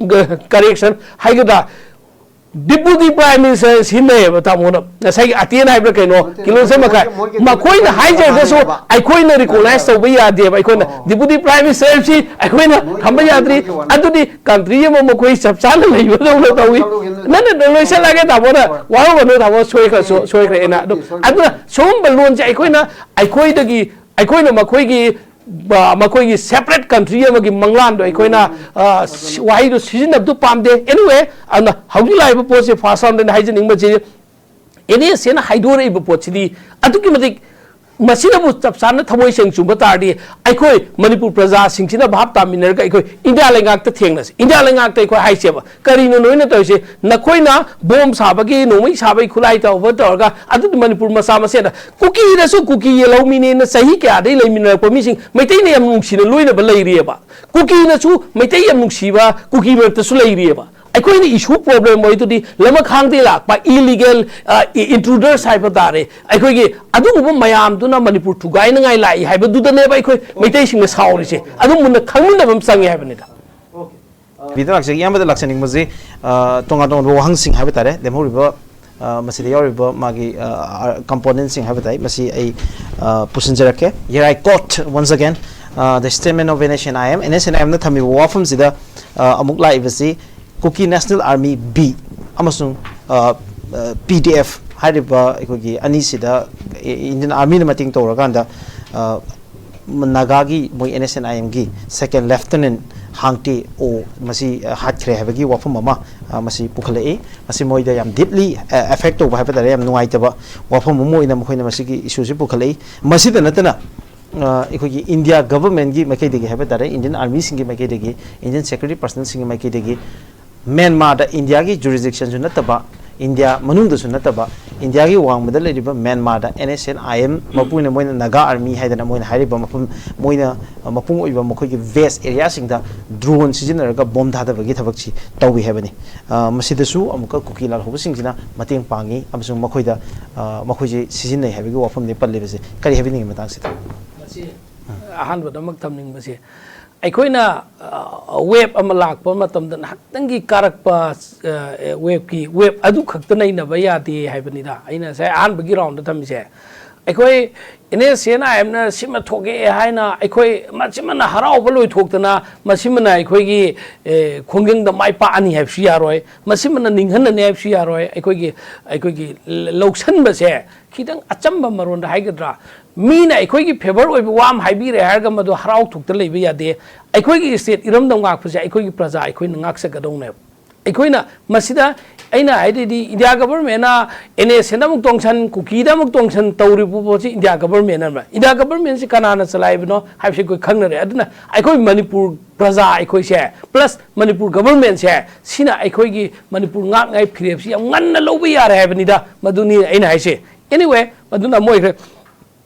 correction ꯍꯥꯏꯒꯗ꯭ꯔꯥ, Deputy Prime Minister ꯁꯤꯟꯅꯩꯌꯦꯕ ꯇꯥꯃꯣꯅ, ꯉꯁꯥꯏꯒꯤ ꯑꯇꯦꯟ ꯍꯥꯏꯕ꯭ꯔꯥ ꯀꯩꯅꯣ, ꯅꯠꯇꯦ, ꯀꯤꯂꯣ ꯃꯣꯏꯒꯤ, ꯃꯈꯥꯏ꯫ ꯃꯣꯏꯒꯤ, ꯃꯈꯣꯏꯅ ꯃꯣꯏꯒꯤ ꯍꯥꯏꯖꯔꯒꯁꯨ ꯃꯥꯟꯅꯩꯌꯦꯕ꯫ ꯑꯩꯈꯣꯏꯅ recognize ꯇꯧꯕ ꯌꯥꯗꯦꯕ꯫ ꯑꯩꯈꯣꯏꯅ ꯑꯣ꯫ Deputy Prime Minister ꯁꯤ ꯑꯩꯈꯣꯏꯅ ꯃꯣꯏꯒꯤ ꯊꯝꯕ ꯃꯥꯟꯅꯩ, ꯌꯥꯗ꯭ꯔꯤ꯫ ꯃꯣꯏꯒꯤ ꯃꯥꯟꯅꯩ꯫ ꯑꯗꯨꯗꯤ country ꯑꯃ ꯃꯈꯣꯏ ꯆꯞ ꯆꯥꯅ ꯂꯩꯕꯗꯧꯅ ꯇꯧꯏ꯫ ꯇꯧꯒꯦ, ꯅꯠꯇꯦ, ꯅꯠꯇꯦ, ꯂꯣꯏꯁꯤꯜꯂꯒꯦ ꯇꯥꯃꯣꯅ꯫ ꯍꯣꯏ꯫ ꯋꯥꯔꯧꯒꯅꯨ ꯇꯥꯃꯣ, ꯁꯣꯏꯈ꯭ꯔꯁꯨ, ꯍꯣꯏ꯫ ꯁꯣꯏꯈ꯭ꯔꯦ ꯑꯩꯅ꯫ ꯑꯗꯨ, ꯁꯣꯏꯈ꯭ꯔꯦ꯫ ꯑꯗꯨꯅ ꯁꯨꯝꯕ ꯂꯣꯟꯁꯦ ꯑꯩꯈꯣꯏꯅ, ꯑꯩꯈꯣꯏꯗꯒꯤ, ꯑꯩꯈꯣꯏꯅ ꯃꯈꯣꯏꯒꯤ, ꯑ, ꯃꯈꯣꯏꯒꯤ separate country ꯑꯃꯒꯤ ꯃꯪꯂꯥꯟꯗꯣ ꯑꯩꯈꯣꯏꯅ, ꯑ, ꯁꯤ-, ꯋꯥꯍꯩꯗꯣ ꯁꯤꯖꯤꯟꯅꯕꯗꯣ ꯄꯥꯝꯗꯦ꯫ Anyway, ꯑꯗꯨꯅ ꯍꯧꯖꯤꯛ ꯂꯥꯛꯏꯕ ꯄꯣꯠꯁꯦ first round ꯑꯩꯅ ꯍꯥꯏꯖꯅꯤꯡꯕꯁꯤ, NSAꯅ ꯍꯥꯏꯗꯣꯔꯛꯏꯕ ꯄꯣꯠꯁꯤꯗꯤ ꯑꯗꯨꯛꯀꯤ ꯃꯇꯤꯛ, ꯃꯁꯤꯅꯕꯨ ꯆꯞ ꯆꯥꯅ ꯊꯃꯣꯏ ꯁꯦꯡ ꯆꯨꯝꯕ ꯇꯥꯔꯗꯤ, ꯑꯩꯈꯣꯏ ꯃꯅꯤꯄꯨꯔ ꯄ꯭ꯔꯖꯥꯁꯤꯡꯁꯤꯅ ꯚꯥꯞ ꯇꯥꯃꯤꯟꯅꯔꯒ ꯑꯩꯈꯣꯏ ꯏꯟꯗꯤꯌꯥ ꯂꯩꯉꯥꯛꯇ ꯊꯦꯡꯅꯁꯤ꯫ ꯏꯟꯗꯤꯌꯥ ꯂꯩꯉꯥꯛꯇ ꯑꯩꯈꯣꯏ ꯍꯥꯏꯁꯦꯕ, "ꯀꯔꯤꯅꯣ ꯅꯣꯏꯅ ꯇꯧꯔꯤꯁꯦ? ꯅꯈꯣꯏꯅ ꯕꯣꯝ ꯁꯥꯕꯒꯤ, ꯅꯣꯡꯃꯩ ꯁꯥꯕꯒꯤ ꯈꯨꯠꯂꯥꯏ ꯇꯧꯕ ꯇꯧꯔꯒ ꯑꯗꯨꯗꯤ ꯃꯅꯤꯄꯨꯔ ꯃꯆꯥ ꯃꯁꯦꯟꯗ ꯀꯨꯀꯤꯅꯁꯨ ꯀꯨꯀꯤ ꯌꯦꯜꯍꯧꯃꯤꯅꯦꯅ ꯆꯍꯤ ꯀꯌꯥꯗꯩ ꯂꯩꯃꯤꯟꯅꯔꯛꯄ ꯃꯤꯁꯤꯡ ꯃꯩꯇꯩꯅ ꯌꯥꯝ ꯅꯨꯡꯁꯤꯅ ꯂꯣꯏꯅꯕ ꯂꯩꯔꯤꯑꯕ꯫ ꯀꯨꯀꯤꯅꯁꯨ ꯃꯩꯇꯩ ꯌꯥꯝ ꯅꯨꯡꯁꯤꯕ ꯀꯨꯀꯤ ꯃꯔꯛꯇꯁꯨ ꯂꯩꯔꯤꯑꯕ꯫ ꯑꯩꯈꯣꯏꯅ issue problem ꯑꯣꯏꯗꯨꯗꯤ ꯂꯃꯈꯥꯡꯗꯒꯤ ꯂꯥꯛꯄ illegal, ꯑ, i-, intruders ꯍꯥꯏꯕ ꯇꯥꯔꯦ꯫ ꯑꯩꯈꯣꯏꯒꯤ ꯑꯗꯨꯒꯨꯝꯕ ꯃꯌꯥꯝꯗꯨꯅ ꯃꯅꯤꯄꯨꯔ ꯊꯨꯒꯥꯏꯅꯉꯥꯏ ꯂꯥꯛꯏ ꯍꯥꯏꯕꯗꯨꯗꯅꯦꯕ ꯑꯩꯈꯣꯏ ꯃꯩꯇꯩꯁꯤꯡꯅ ꯁꯥꯎꯔꯤꯁꯦ꯫ ꯑꯗꯨ ꯃꯨꯟꯅ ꯈꯪꯃꯤꯟꯅꯕ ꯑꯃ ꯆꯪꯉꯦ ꯍꯥꯏꯕꯅꯤꯗ꯫ ꯕꯤꯗ ꯂꯥꯛꯆꯒꯦ꯫ ꯏꯌꯥꯝꯕꯗ ꯂꯥꯛꯆꯅꯤꯡꯕꯁꯤ, ꯑ, ꯇꯣꯉꯥꯟ ꯇꯣꯉꯥꯟꯕ ꯋꯥꯍꯪꯁꯤꯡ ꯍꯥꯏꯕ ꯇꯥꯔꯦ, ꯂꯦꯝꯍꯧꯔꯤꯕ, ꯑ, ꯃꯁꯤꯗ ꯌꯥꯎꯔꯤꯕ ꯃꯥꯒꯤ, ꯑ, ꯑ, componentꯁꯤꯡ ꯍꯥꯏꯕ ꯇꯥꯏ, ꯃꯁꯤ ꯑꯩ, ꯑ, ꯄꯨꯁꯤꯟꯖꯔꯛꯀꯦ꯫ Here I quote once again, uh, the statement of NSCN-IM꯫ NSCN-IMꯅ ꯊꯝꯃꯤꯕ ꯋꯥꯐꯝꯁꯤꯗ, ꯑ, ꯑꯃꯨꯛ ꯂꯥꯛꯏꯕꯁꯤ, Kuki National Army B ꯑꯃꯁꯨꯡ, ꯑ, ꯑ, PDF ꯍꯥꯏꯔꯤꯕ ꯑꯩꯈꯣꯏꯒꯤ ꯑꯅꯤꯁꯤꯗ Indian Armyꯅ ꯃꯇꯦꯡ ꯇꯧꯔꯀꯥꯟꯗ, ꯑ, ꯅꯥꯒꯥꯒꯤ ꯃꯣꯏ NSCN-IMꯒꯤ second lieutenant ꯍꯥꯡꯇꯦ ꯑꯣ ꯃꯁꯤ, ꯑ, ꯍꯥꯠꯈ꯭ꯔꯦ ꯍꯥꯏꯕꯒꯤ ꯋꯥꯐꯝ ꯑꯃ, ꯑ, ꯃꯁꯤ ꯄꯨꯈꯠꯂꯛꯏ꯫ ꯃꯁꯤ ꯃꯣꯏꯗ ꯌꯥꯝ deeply, ꯑ, affect ꯇꯧꯕ ꯍꯥꯏꯕ ꯇꯥꯔꯦ, ꯌꯥꯝ ꯅꯨꯡꯉꯥꯏꯇꯕ ꯋꯥꯐꯝ ꯑꯃ ꯑꯣꯏꯅ ꯃꯈꯣꯏꯅ ꯃꯁꯤꯒꯤ issueꯁꯤ ꯄꯨꯈꯠꯂꯛꯏ꯫ ꯃꯁꯤꯗ ꯅꯠꯇꯅ, ꯑ, ꯑꯩꯈꯣꯏꯒꯤ India governmentꯀꯤ ꯃꯥꯏꯀꯩꯗꯒꯤ ꯍꯥꯏꯕ ꯇꯥꯔꯦ, Indian Armyꯁꯤꯡꯒꯤ ꯃꯥꯏꯀꯩꯗꯒꯤ, Indian security personnelꯁꯤꯡꯒꯤ ꯃꯥꯏꯀꯩꯗꯒꯤ ꯃ꯭ꯌꯥꯟꯃꯥꯔꯗ Indiaꯒꯤ jurisdictionꯁꯨ ꯅꯠꯇꯕ, ꯏꯟꯗꯤꯌꯥ ꯃꯅꯨꯡꯗꯁꯨ ꯅꯠꯇꯕ, ꯏꯟꯗꯤꯌꯥꯒꯤ ꯋꯥꯡꯃꯗ ꯂꯩꯔꯤꯕ ꯃ꯭ꯌꯥꯟꯃꯥꯔꯗ NSCN-IM ꯃꯄꯨꯅ ꯃꯣꯏꯅ ꯅꯥꯒꯥ ꯑꯥꯔꯃꯤ ꯍꯥꯏꯗꯅ ꯃꯣꯏꯅ ꯍꯥꯏꯔꯤꯕ ꯃꯐꯝ, ꯃꯣꯏꯅ ꯃꯄꯨꯡ ꯑꯣꯏꯕ ꯃꯈꯣꯏꯒꯤ base areaꯁꯤꯡꯗ drone ꯁꯤꯖꯤꯟꯅꯔꯒ ꯕꯣꯝ ꯊꯥꯗꯕꯒꯤ ꯊꯕꯛꯁꯤ ꯇꯧꯏ ꯍꯥꯏꯕꯅꯤ꯫ ꯑ, ꯃꯁꯤꯗꯁꯨ ꯑꯃꯨꯛꯀ ꯀꯨꯀꯤ ꯂꯥꯜꯍꯧꯕꯁꯤꯡꯁꯤꯅ ꯃꯇꯦꯡ ꯄꯥꯡꯉꯤ ꯑꯃꯁꯨꯡ ꯃꯈꯣꯏꯗ, ꯑ, ꯃꯈꯣꯏꯁꯦ ꯁꯤꯖꯤꯟꯅꯩ ꯍꯥꯏꯕꯒꯤ ꯋꯥꯐꯝꯅꯤ ꯄꯜꯂꯤꯕꯁꯦ꯫ ꯀꯔꯤ ꯍꯥꯏꯕꯤꯅꯤꯡꯉꯤ ꯃꯇꯥꯡꯁꯤꯗ? ꯃꯁꯤ ꯑꯍꯥꯟꯕꯗꯃꯛ ꯊꯝꯅꯤꯡꯕꯁꯦ, ꯑꯩꯈꯣꯏꯅ, ꯑ, ꯋꯦꯕ ꯑꯃ ꯂꯥꯛꯄ ꯃꯇꯝꯗ ꯉꯥꯏꯍꯥꯛꯇꯪꯒꯤ ꯀꯥꯔꯛꯄ ꯋꯦꯕꯀꯤ ꯋꯦꯕ ꯑꯗꯨ ꯈꯛꯇ ꯅꯩꯅꯕ ꯌꯥꯗꯦ ꯍꯥꯏꯕꯅꯤꯗ ꯑꯩꯅ ꯉꯁꯥꯏ ꯑꯍꯥꯟꯕꯒꯤ ꯔꯥꯎꯟꯗ ꯊꯝꯃꯤꯁꯦ꯫ ꯑꯩꯈꯣꯏ ꯑꯦꯟ ꯑꯦꯁ ꯑꯦꯟ ꯑꯥꯏ ꯑꯦꯝꯅ ꯁꯤꯃ ꯊꯣꯛꯑꯦ ꯍꯥꯏꯅ ꯑꯩꯈꯣꯏ ꯃꯁꯤꯃꯅ ꯍꯔꯥꯎꯕ ꯂꯣꯏꯊꯣꯛꯇꯅ ꯃꯁꯤꯃꯅ ꯑꯩꯈꯣꯏꯒꯤ ꯈꯣꯡꯖꯪꯗ ꯃꯥꯏ ꯄꯥꯛꯑꯅꯤ ꯍꯥꯏꯕꯁꯨ ꯌꯥꯔꯣꯏ, ꯃꯁꯤꯃꯅ ꯅꯤꯡꯍꯟꯅꯅꯤ ꯍꯥꯏꯕꯁꯨ ꯌꯥꯔꯣꯏ꯫ ꯑꯩꯈꯣꯏꯒꯤ ꯑꯩꯈꯣꯏꯒꯤ ꯂꯧꯁꯟꯕꯁꯦ ꯈꯤꯇꯪ ꯑꯆꯝꯕ ꯃꯔꯣꯟꯗ ꯍꯥꯏꯒꯗ꯭ꯔꯥ, ꯃꯤꯅ ꯑꯩꯈꯣꯏꯒꯤ ꯐꯦꯕꯔ ꯑꯣꯏꯕ ꯋꯥ ꯑꯃ ꯍꯥꯏꯕꯤꯔꯦ ꯍꯥꯏꯔꯒ ꯃꯗꯨ ꯍꯔꯥꯎ ꯊꯣꯛꯇ ꯂꯩꯕ ꯌꯥꯗꯦ꯫ ꯑꯩꯈꯣꯏꯒꯤ ꯁ꯭ꯇꯦꯠ ꯏꯔꯝꯗꯝ ꯉꯥꯛꯄꯁꯦ ꯑꯩꯈꯣꯏꯒꯤ ꯄ꯭ꯔꯖꯥ ꯑꯩꯈꯣꯏꯅ ꯉꯥꯛꯆꯒꯗꯧꯅꯦꯕ꯫ ꯑꯩꯈꯣꯏꯅ ꯃꯁꯤꯗ ꯑꯩꯅ ꯍꯥꯏꯗꯣꯏꯗꯤ ꯏꯟꯗꯤꯌꯥ ꯒꯕꯔꯃꯦꯟꯅ ꯑꯦꯟ ꯑꯦꯁ ꯑꯦꯟꯗ ꯑꯃꯨꯛ ꯇꯣꯡꯁꯟ, ꯀꯨꯀꯤꯗ ꯑꯃꯨꯛ ꯇꯣꯡꯁꯟ ꯇꯧꯔꯤꯕ ꯄꯣꯠꯁꯤ ꯏꯟꯗꯤꯌꯥ ꯒꯕꯔꯃꯦꯟ ꯑꯃ, ꯏꯟꯗꯤꯌꯥ ꯒꯕꯔꯃꯦꯟꯁꯤ ꯀꯅꯥꯅ ꯆꯂꯥꯏꯕꯅꯣ ꯍꯥꯏꯕꯁꯤ ꯑꯩꯈꯣꯏ ꯈꯪꯅꯔꯦ꯫ ꯑꯗꯨꯅ ꯑꯩꯈꯣꯏ ꯃꯅꯤꯄꯨꯔ ꯄ꯭ꯔꯖꯥ ꯑꯩꯈꯣꯏꯁꯦ ꯄ꯭ꯂꯁ ꯃꯅꯤꯄꯨꯔ ꯒꯕꯔꯃꯦꯟꯁꯦ ꯁꯤꯅ ꯑꯩꯈꯣꯏꯒꯤ ꯃꯅꯤꯄꯨꯔ ꯉꯥꯛꯅꯉꯥꯏ ꯐꯤꯔꯦꯞꯁꯤ ꯌꯥꯝ ꯉꯟꯅ ꯂꯧꯕ ꯌꯥꯔꯦ ꯍꯥꯏꯕꯅꯤꯗ꯫ ꯃꯗꯨꯅꯤ ꯑꯩꯅ ꯍꯥꯏꯁꯦ꯫ Anyway, ꯃꯗꯨꯅ ꯑꯃ ꯑꯣꯏꯈ꯭ꯔꯦ꯫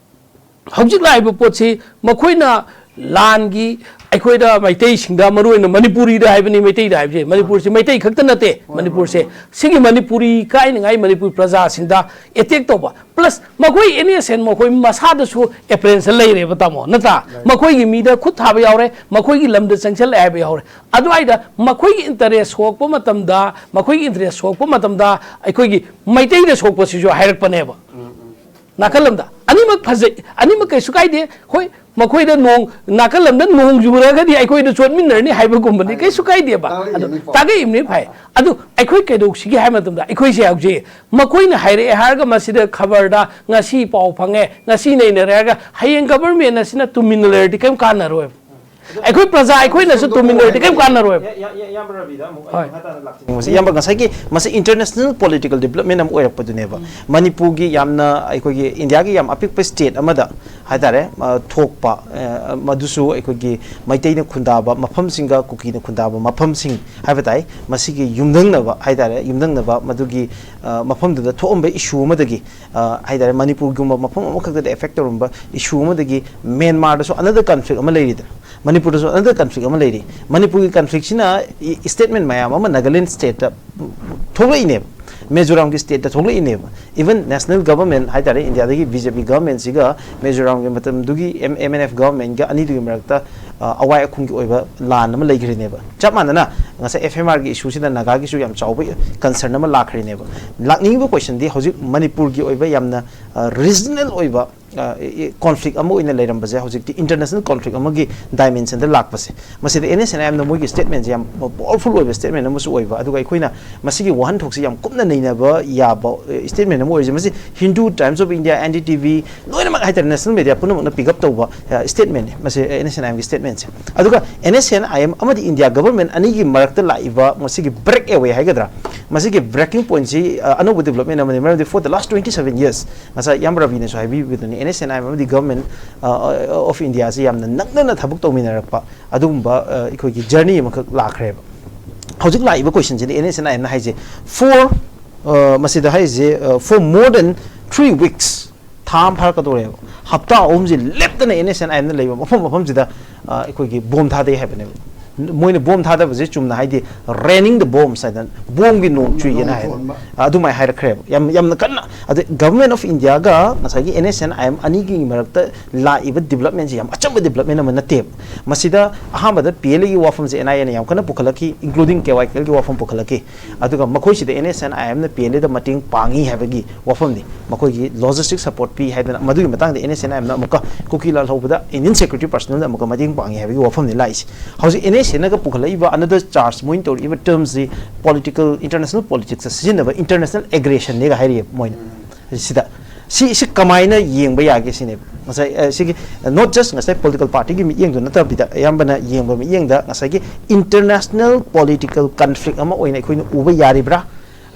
ꯍꯧꯖꯤꯛ ꯂꯥꯛꯏꯕ ꯄꯣꯠꯁꯤ ꯃꯈꯣꯏꯅ ꯂꯥꯟꯒꯤ ꯑꯩꯈꯣꯏꯗ ꯃꯩꯇꯩꯁꯤꯡꯗ, ꯃꯔꯨꯑꯣꯏꯅ ꯃꯅꯤꯄꯨꯔꯤꯗ ꯍꯥꯏꯕꯅꯤ, ꯃꯩꯇꯩꯗ ꯍꯥꯏꯕꯁꯦ, ꯃꯅꯤꯄꯨꯔꯁꯤ ꯃꯩꯇꯩ ꯈꯛꯇ ꯅꯠꯇꯦ꯫ ꯃꯅꯤꯄꯨꯔꯁꯦ ꯁꯤꯒꯤ ꯃꯅꯤꯄꯨꯔꯤ ꯀꯥꯏꯅꯉꯥꯏ ꯃꯅꯤꯄꯨꯔ ꯄ꯭ꯔꯖꯥꯁꯤꯡꯗ ꯑꯦꯇꯦꯛ ꯇꯧꯕ, ꯄ꯭ꯂꯁ ꯃꯈꯣꯏ ꯑꯦꯟ ꯑꯦꯁ ꯑꯦꯟ ꯃꯈꯣꯏ ꯃꯁꯥꯗꯁꯨ ꯑꯦꯄ꯭ꯔꯦꯟꯁꯟ ꯂꯩꯔꯦꯕ, ꯇꯥꯃꯣ, ꯅꯠꯇ꯭ꯔꯥ? ꯃꯈꯣꯏꯒꯤ ꯃꯤꯗ ꯈꯨꯠ ꯊꯥꯕ ꯌꯥꯎꯔꯦ, ꯃꯈꯣꯏꯒꯤ ꯂꯝꯗ ꯆꯪꯁꯜꯂꯛꯑꯦ ꯍꯥꯏꯕ ꯌꯥꯎꯔꯦ꯫ ꯑꯗꯨꯋꯥꯏꯗ ꯃꯈꯣꯏꯒꯤ ꯏꯟꯇꯔꯦꯁ ꯁꯣꯛꯄ ꯃꯇꯝꯗ, ꯃꯈꯣꯏꯒꯤ ꯏꯟꯇꯔꯦꯁ ꯁꯣꯛꯄ ꯃꯇꯝꯗ ꯑꯩꯈꯣꯏꯒꯤ ꯃꯩꯇꯩꯗ ꯁꯣꯛꯄꯁꯤꯁꯨ ꯍꯥꯏꯔꯛꯄꯅꯦꯕ꯫ ꯅꯥꯀꯜ ꯑꯃꯗ ꯑꯅꯤꯃꯛ ꯐꯖꯩ, ꯑꯅꯤꯃꯛ ꯀꯩꯁꯨ ꯀꯥꯏꯗꯦ꯫ ꯍꯣꯏ, ꯃꯈꯣꯏꯗ ꯅꯣꯡ, ꯅꯥꯀꯜ ꯑꯃꯗ ꯅꯣꯡ ꯆꯨꯔꯒꯗꯤ ꯑꯩꯈꯣꯏꯗ ꯆꯣꯠꯃꯤꯟꯅꯔꯅꯤ ꯍꯥꯏꯕꯒꯨꯝꯕꯅꯤ, ꯀꯩꯁꯨ ꯀꯥꯏꯗꯦꯕ꯫ ꯑꯗꯨ ꯇꯥꯒꯩ ꯏꯝꯅꯤ ꯐꯩ꯫ ꯑꯗꯨ ꯑꯩꯈꯣꯏ ꯀꯩꯗꯧꯁꯤꯒꯦ ꯍꯥꯏꯕ ꯃꯇꯝꯗ, ꯑꯩꯈꯣꯏꯁꯦ ꯍꯧꯖꯤꯛ ꯃꯈꯣꯏꯅ ꯍꯥꯏꯔꯛꯑꯦ ꯍꯥꯏꯔꯒ ꯃꯁꯤꯗ ꯈꯕꯔꯗ ꯉꯁꯤ ꯄꯥꯎ ꯐꯪꯉꯦ, ꯉꯁꯤ ꯅꯩꯅꯔꯦ ꯍꯥꯏꯔꯒ ꯍꯌꯦꯡ ꯒꯕꯔꯃꯦꯟ ꯑꯁꯤꯅ ꯇꯨꯃꯤꯟꯅ ꯂꯩꯔꯗꯤ ꯀꯩꯝ ꯀꯥꯟꯅꯔꯣꯏꯕ꯫ ꯑꯩꯈꯣꯏ ꯄ꯭ꯔꯖꯥ ꯑꯩꯈꯣꯏꯅꯁꯨ ꯇꯨꯃꯤꯟ ꯂꯩꯔꯗꯤ ꯀꯩꯝ ꯀꯥꯟꯅꯔꯣꯏꯕ꯫ ꯏꯌꯥꯝꯕ ꯔꯕꯤꯗ ꯑꯃꯨꯛ ꯑꯩ ꯍꯣꯏ꯫ ꯃꯈꯥ ꯇꯥꯅ ꯂꯥꯛꯆꯒꯦ꯫ ꯃꯁꯤ ꯏꯌꯥꯝꯕ ꯉꯁꯥꯏꯒꯤ ꯃꯁꯤ ꯏꯟꯇꯔꯅꯦꯁꯅꯦꯜ ꯄꯣꯂꯤꯇꯤꯀꯦꯜ ꯗꯤꯕꯂꯞꯃꯦꯟ ꯑꯃ ꯑꯣꯏꯔꯛꯄꯗꯨꯅꯦꯕ꯫ ꯃꯅꯤꯄꯨꯔꯒꯤ ꯌꯥꯝꯅ ꯑꯩꯈꯣꯏꯒꯤ ꯏꯟꯗꯤꯌꯥꯒꯤ ꯌꯥꯝ ꯑꯄꯤꯛꯄ ꯁ꯭ꯇꯦꯠ ꯑꯃꯗ ꯍꯥꯏꯇꯥꯔꯦ, ꯑ, ꯊꯣꯛꯄ, ꯑ, ꯃꯗꯨꯁꯨ ꯑꯩꯈꯣꯏꯒꯤ ꯃꯩꯇꯩꯅ ꯈꯨꯟꯗꯥꯕ ꯃꯐꯝꯁꯤꯡꯒ ꯀꯨꯀꯤꯅ ꯈꯨꯟꯗꯥꯕ ꯃꯐꯝꯁꯤꯡ ꯍꯥꯏꯕ ꯇꯥꯏ, ꯃꯁꯤꯒꯤ ꯌꯨꯝꯊꯪꯅꯕ ꯍꯥꯏꯇꯥꯔꯦ, ꯌꯨꯝꯊꯪꯅꯕ ꯃꯗꯨꯒꯤ, ꯑ, ꯃꯐꯝꯗꯨꯗ ꯊꯣꯛꯑꯝꯕ ꯏꯁꯨ ꯑꯃꯗꯒꯤ, ꯑ, ꯍꯥꯏꯇꯥꯔꯦ, ꯃꯅꯤꯄꯨꯔꯒꯨꯝꯕ ꯃꯐꯝ ꯑꯃꯈꯛꯇꯗ ꯑꯦꯐꯦꯛ ꯇꯧꯔꯝꯕ ꯏꯁꯨ ꯑꯃꯗꯒꯤ ꯃ꯭ꯌꯥꯟꯃꯥꯔꯗꯁꯨ ꯑꯅꯗꯔ ꯀꯟꯐ꯭ꯂꯤꯛ ꯑꯃ ꯂꯩꯔꯤꯗꯅ, ꯃꯅꯤꯄꯨꯔꯗꯁꯨ ꯑꯅꯗꯔ ꯀꯟꯐ꯭ꯂꯤꯛ ꯑꯃ ꯂꯩꯔꯤ꯫ ꯃꯅꯤꯄꯨꯔꯒꯤ ꯀꯟꯐ꯭ꯂꯤꯛꯁꯤꯅ ꯏ-, ꯁ꯭ꯇꯦꯠꯃꯦꯟ ꯃꯌꯥꯝ ꯑꯃ ꯅꯥꯒꯥꯂꯦꯟ ꯁ꯭ꯇꯦꯠꯇ ꯊꯣꯛꯂꯛꯏꯅꯦꯕ꯫ ꯃꯤꯖꯣꯔꯥꯝꯒꯤ ꯁ꯭ꯇꯦꯠꯇ ꯊꯣꯛꯂꯛꯏꯅꯦꯕ꯫ Even national government ꯍꯥꯏꯇꯥꯔꯦ, ꯏꯟꯗꯤꯌꯥꯗꯒꯤ ꯕꯤ ꯖꯦ ꯄꯤ ꯒꯚꯔꯟꯃꯦꯟꯁꯤꯒ ꯃꯤꯖꯣꯔꯥꯝꯒꯤ ꯃꯇꯝꯗꯨꯒꯤ ꯑꯦꯝ ꯑꯦꯟ ꯑꯦꯐ ꯒꯚꯔꯟꯃꯦꯟꯒ ꯑꯅꯤꯗꯨꯒꯤ ꯃꯔꯛꯇ, ꯑ, ꯑꯋꯥꯏ ꯑꯈꯨꯝꯒꯤ ꯑꯣꯏꯕ ꯂꯥꯟ ꯑꯃ ꯂꯩꯈ꯭ꯔꯤꯅꯦꯕ꯫ ꯆꯞ ꯃꯥꯟꯅꯅ ꯉꯁꯥꯏ ꯑꯦꯐ ꯑꯦꯝ ꯑꯥꯔꯒꯤ ꯏꯁꯨꯁꯤꯗ ꯅꯥꯒꯥꯒꯤꯁꯨ ꯌꯥꯝ ꯆꯥꯎꯕ ꯀꯟꯁꯔꯟ ꯑꯃ ꯂꯥꯛꯈ꯭ꯔꯤꯅꯦꯕ꯫ ꯂꯥꯛꯅꯤꯡꯉꯤꯕ ꯀꯣꯏꯁꯟꯗꯤ ꯍꯧꯖꯤꯛ ꯃꯅꯤꯄꯨꯔꯒꯤ ꯑꯣꯏꯕ ꯌꯥꯝꯅ, ꯑ, ꯔꯤꯖꯅꯦꯜ ꯑꯣꯏꯕ ꯀꯣꯟꯐ꯭ꯂꯤꯛ ꯑꯃ ꯑꯣꯏꯅ ꯂꯩꯔꯝꯕꯁꯦ ꯍꯧꯖꯤꯛꯇꯤ ꯏꯟꯇꯔꯅꯦꯁꯅꯦꯜ ꯀꯣꯟꯐ꯭ꯂꯤꯛ ꯑꯃꯒꯤ ꯗꯥꯏꯃꯦꯟꯁꯟꯗ ꯂꯥꯛꯄꯁꯦ, ꯃꯁꯤꯗ ꯑꯦꯟ ꯑꯦꯁ ꯑꯦꯟ ꯑꯥꯏ ꯑꯦꯝꯅ ꯃꯣꯏꯒꯤ ꯁ꯭ꯇꯦꯠꯃꯦꯟꯁꯦ ꯌꯥꯝ ꯄꯥꯋꯔꯐꯨꯜ ꯑꯣꯏꯕ ꯁ꯭ꯇꯦꯠꯃꯦꯟ ꯑꯃꯁꯨ ꯑꯣꯏꯕ, ꯑꯗꯨꯒ ꯑꯩꯈꯣꯏꯅ ꯃꯁꯤꯒꯤ ꯋꯥꯍꯟꯊꯣꯛꯁꯤ ꯌꯥꯝ ꯀꯨꯞꯅ ꯅꯩꯅꯕ ꯌꯥꯕ ꯁ꯭ꯇꯦꯠꯃꯦꯟ ꯑꯃ ꯑꯣꯏꯔꯤꯁꯦ꯫ ꯃꯁꯤ Hindu, times of India, N D T V, ꯂꯣꯏꯅꯃꯛ ꯍꯥꯏꯇꯥꯔꯦ, ꯅꯦꯁꯅꯦꯜ ꯃꯦꯗꯤꯌꯥ ꯄꯨꯝꯅꯃꯛꯅ ꯄꯤꯛ ꯑꯞ ꯇꯧꯕ ꯁ꯭ꯇꯦꯠꯃꯦꯟꯅꯤ ꯃꯁꯤ, ꯑꯦꯟ ꯑꯦꯁ ꯑꯦꯟ ꯑꯥꯏ ꯑꯦꯝꯒꯤ ꯁ꯭ꯇꯦꯠꯃꯦꯟꯁꯦ꯫ ꯑꯗꯨꯒ N S N I M ꯑꯃꯗꯤ ꯏꯟꯗꯤꯌꯥ ꯒꯚꯔꯟꯃꯦꯟ ꯑꯅꯤꯒꯤ ꯃꯔꯛꯇ ꯂꯥꯛꯏꯕ ꯃꯁꯤꯒꯤ ꯕ꯭ꯔꯦꯛ ꯑꯦꯋꯦ ꯍꯥꯏꯒꯗ꯭ꯔꯥ, ꯃꯁꯤꯒꯤ ꯕ꯭ꯔꯦꯀꯤꯡ ꯄꯣꯏꯟꯠꯁꯤ, ꯑ, ꯑꯅꯧꯕ ꯗꯤꯕ꯭ꯂꯞꯃꯦꯟ ꯑꯃꯅꯤ꯫ ꯃꯔꯝꯗꯤ for the last twenty seven years, ꯉꯁꯥꯏ ꯏꯌꯥꯝꯕ ꯔꯕꯤꯅꯁꯨ ꯍꯥꯏꯕꯤꯕꯗꯨꯅꯤ, N S N I M ꯑꯃꯗꯤ ꯒꯚꯔꯟꯃꯦꯟ ꯑꯣꯐ ꯏꯟꯗꯤꯌꯥꯁꯤ ꯌꯥꯝꯅ ꯅꯛꯅꯅ ꯊꯕꯛ ꯇꯧꯃꯤꯟꯅꯔꯛꯄ ꯑꯗꯨꯒꯨꯝꯕ, ꯑ, ꯑꯩꯈꯣꯏꯒꯤ ꯖꯔꯅꯤ ꯑꯃꯈꯛ ꯂꯥꯛꯈ꯭ꯔꯦꯕ꯫ ꯍꯧꯖꯤꯛ ꯂꯥꯛꯏꯕ ꯀꯣꯏꯁꯟꯁꯤꯗꯤ ꯑꯦꯟ ꯑꯦꯁ ꯑꯦꯟ ꯑꯥꯏ ꯑꯦꯝꯅ ꯍꯥꯏꯁꯦ, for, ꯑ, ꯃꯁꯤꯗ ꯍꯥꯏꯔꯤꯁꯦ, ꯑ, for more than three weeks, ꯊꯥ ꯑꯃ ꯐꯥꯔꯛꯀꯗꯧꯔꯦꯕ, ꯍꯞꯇꯥ ꯑꯍꯨꯝꯁꯤ ꯂꯦꯞꯇꯅ ꯑꯦꯟ ꯑꯦꯁ ꯑꯦꯟ ꯑꯥꯏ ꯑꯦꯝꯅ ꯂꯩꯕ ꯃꯐꯝ ꯃꯐꯝꯁꯤꯗ, ꯑ, ꯑꯩꯈꯣꯏꯒꯤ ꯕꯣꯝ ꯊꯥꯗꯩ ꯍꯥꯏꯕꯅꯦꯕ꯫ ꯃꯣꯏꯅ ꯕꯣꯝ ꯊꯥꯗꯕꯁꯦ ꯆꯨꯝꯅ ꯍꯥꯏꯗꯤ raining the bombs ꯍꯥꯏꯗꯅ, ꯕꯣꯝꯒꯤ ꯅꯣꯡ ꯆꯨꯏꯌꯦꯅ ꯍꯥꯏꯕ꯫ ꯑ, ꯑꯗꯨꯃꯥꯏꯅ ꯍꯥꯏꯔꯛꯈ꯭ꯔꯦꯕ꯫ ꯌꯥꯝ, ꯌꯥꯝꯅ ꯀꯟꯅ꯫ ꯑꯗꯩ ꯒꯚꯔꯟꯃꯦꯟ ꯑꯣꯐ ꯏꯟꯗꯤꯌꯥꯒ ꯉꯁꯥꯏꯒꯤ N S N I M ꯑꯅꯤꯒꯤ ꯃꯔꯛꯇ ꯂꯥꯛꯏꯕ ꯗꯤꯕ꯭ꯂꯞꯃꯦꯟꯁꯦ ꯌꯥꯝ ꯑꯆꯝꯕ ꯗꯤꯕ꯭ꯂꯞꯃꯦꯟ ꯑꯃ ꯅꯠꯇꯦꯕ꯫ ꯃꯁꯤꯗ ꯑꯍꯥꯟꯕꯗ ꯄꯤ ꯑꯦꯜ ꯑꯦꯒꯤ ꯋꯥꯐꯝꯁꯦ ꯑꯦꯟ ꯑꯥꯏ ꯑꯦꯅ ꯌꯥꯝ ꯀꯟꯅ ꯄꯨꯈꯠꯂꯛꯈꯤ, including ꯀꯦ ꯋꯥꯏ ꯀꯦ ꯑꯦꯜꯒꯤ ꯋꯥꯐꯝ ꯄꯨꯈꯠꯂꯛꯈꯤ꯫ ꯑꯗꯨꯒ ꯃꯈꯣꯏꯁꯤꯗ ꯑꯦꯟ ꯑꯦꯁ ꯑꯦꯟ ꯑꯥꯏ ꯑꯦꯝꯅ ꯄꯤ ꯑꯦꯜ ꯑꯦꯗ ꯃꯇꯦꯡ ꯄꯥꯡꯉꯤ ꯍꯥꯏꯕꯒꯤ ꯋꯥꯐꯝꯅꯤ꯫ ꯃꯈꯣꯏꯒꯤ ꯂꯣꯖꯤꯁꯇꯤꯛ ꯁꯄꯣꯔꯠ ꯄꯤ ꯍꯥꯏꯗꯅ, ꯃꯗꯨꯒꯤ ꯃꯇꯥꯡꯗ ꯑꯦꯟ ꯑꯦꯁ ꯑꯦꯟ ꯑꯥꯏ ꯑꯦꯝꯅ ꯑꯃꯨꯛꯀ ꯀꯨꯀꯤ ꯂꯥꯜꯍꯧꯕꯗ ꯏꯟꯗꯤꯌꯟ ꯁꯦꯀ꯭ꯌꯨꯔꯤꯇꯤ ꯄꯔꯁꯅꯦꯜꯅ ꯑꯃꯨꯛꯀ ꯃꯇꯦꯡ ꯄꯥꯡꯉꯤ ꯍꯥꯏꯕꯒꯤ ꯋꯥꯐꯝꯅꯤ ꯂꯥꯛꯏꯁꯦ꯫ ꯍꯧꯖꯤꯛ ꯑꯦꯟ ꯑꯦꯁ ꯑꯦꯟꯅꯒ ꯄꯨꯈꯠꯂꯛꯏꯕ another charge, ꯃꯣꯏꯅ ꯇꯧꯔꯛꯏꯕ ꯇꯔꯝꯁꯤ political, international politicsꯇ ꯁꯤꯖꯤꯟꯅꯕ international aggressionꯅꯦꯒ ꯍꯥꯏꯔꯤꯑꯕ ꯃꯣꯏꯅ꯫ ꯁꯤꯗ ꯁꯤ, ꯁꯤ ꯀꯃꯥꯏꯅ ꯌꯦꯡꯕ ꯌꯥꯒꯦ ꯁꯤꯅꯦꯕ꯫ ꯉꯁꯥꯏ, ꯑ, ꯁꯤꯒꯤ not just ꯉꯁꯥꯏ ꯄꯣꯂꯤꯇꯤꯀꯦꯜ ꯄꯥꯔꯇꯤꯒꯤ ꯃꯤꯠꯌꯦꯡꯗꯨ ꯅꯠꯇꯕꯤꯗ, ꯑꯌꯥꯝꯕꯅ ꯌꯦꯡꯕ ꯃꯤꯠꯌꯦꯡꯗ ꯉꯁꯥꯏꯒꯤ international political conflict ꯑꯃ ꯑꯣꯏꯅ ꯑꯩꯈꯣꯏꯅ ꯎꯕ ꯌꯥꯔꯤꯕ꯭ꯔꯥ?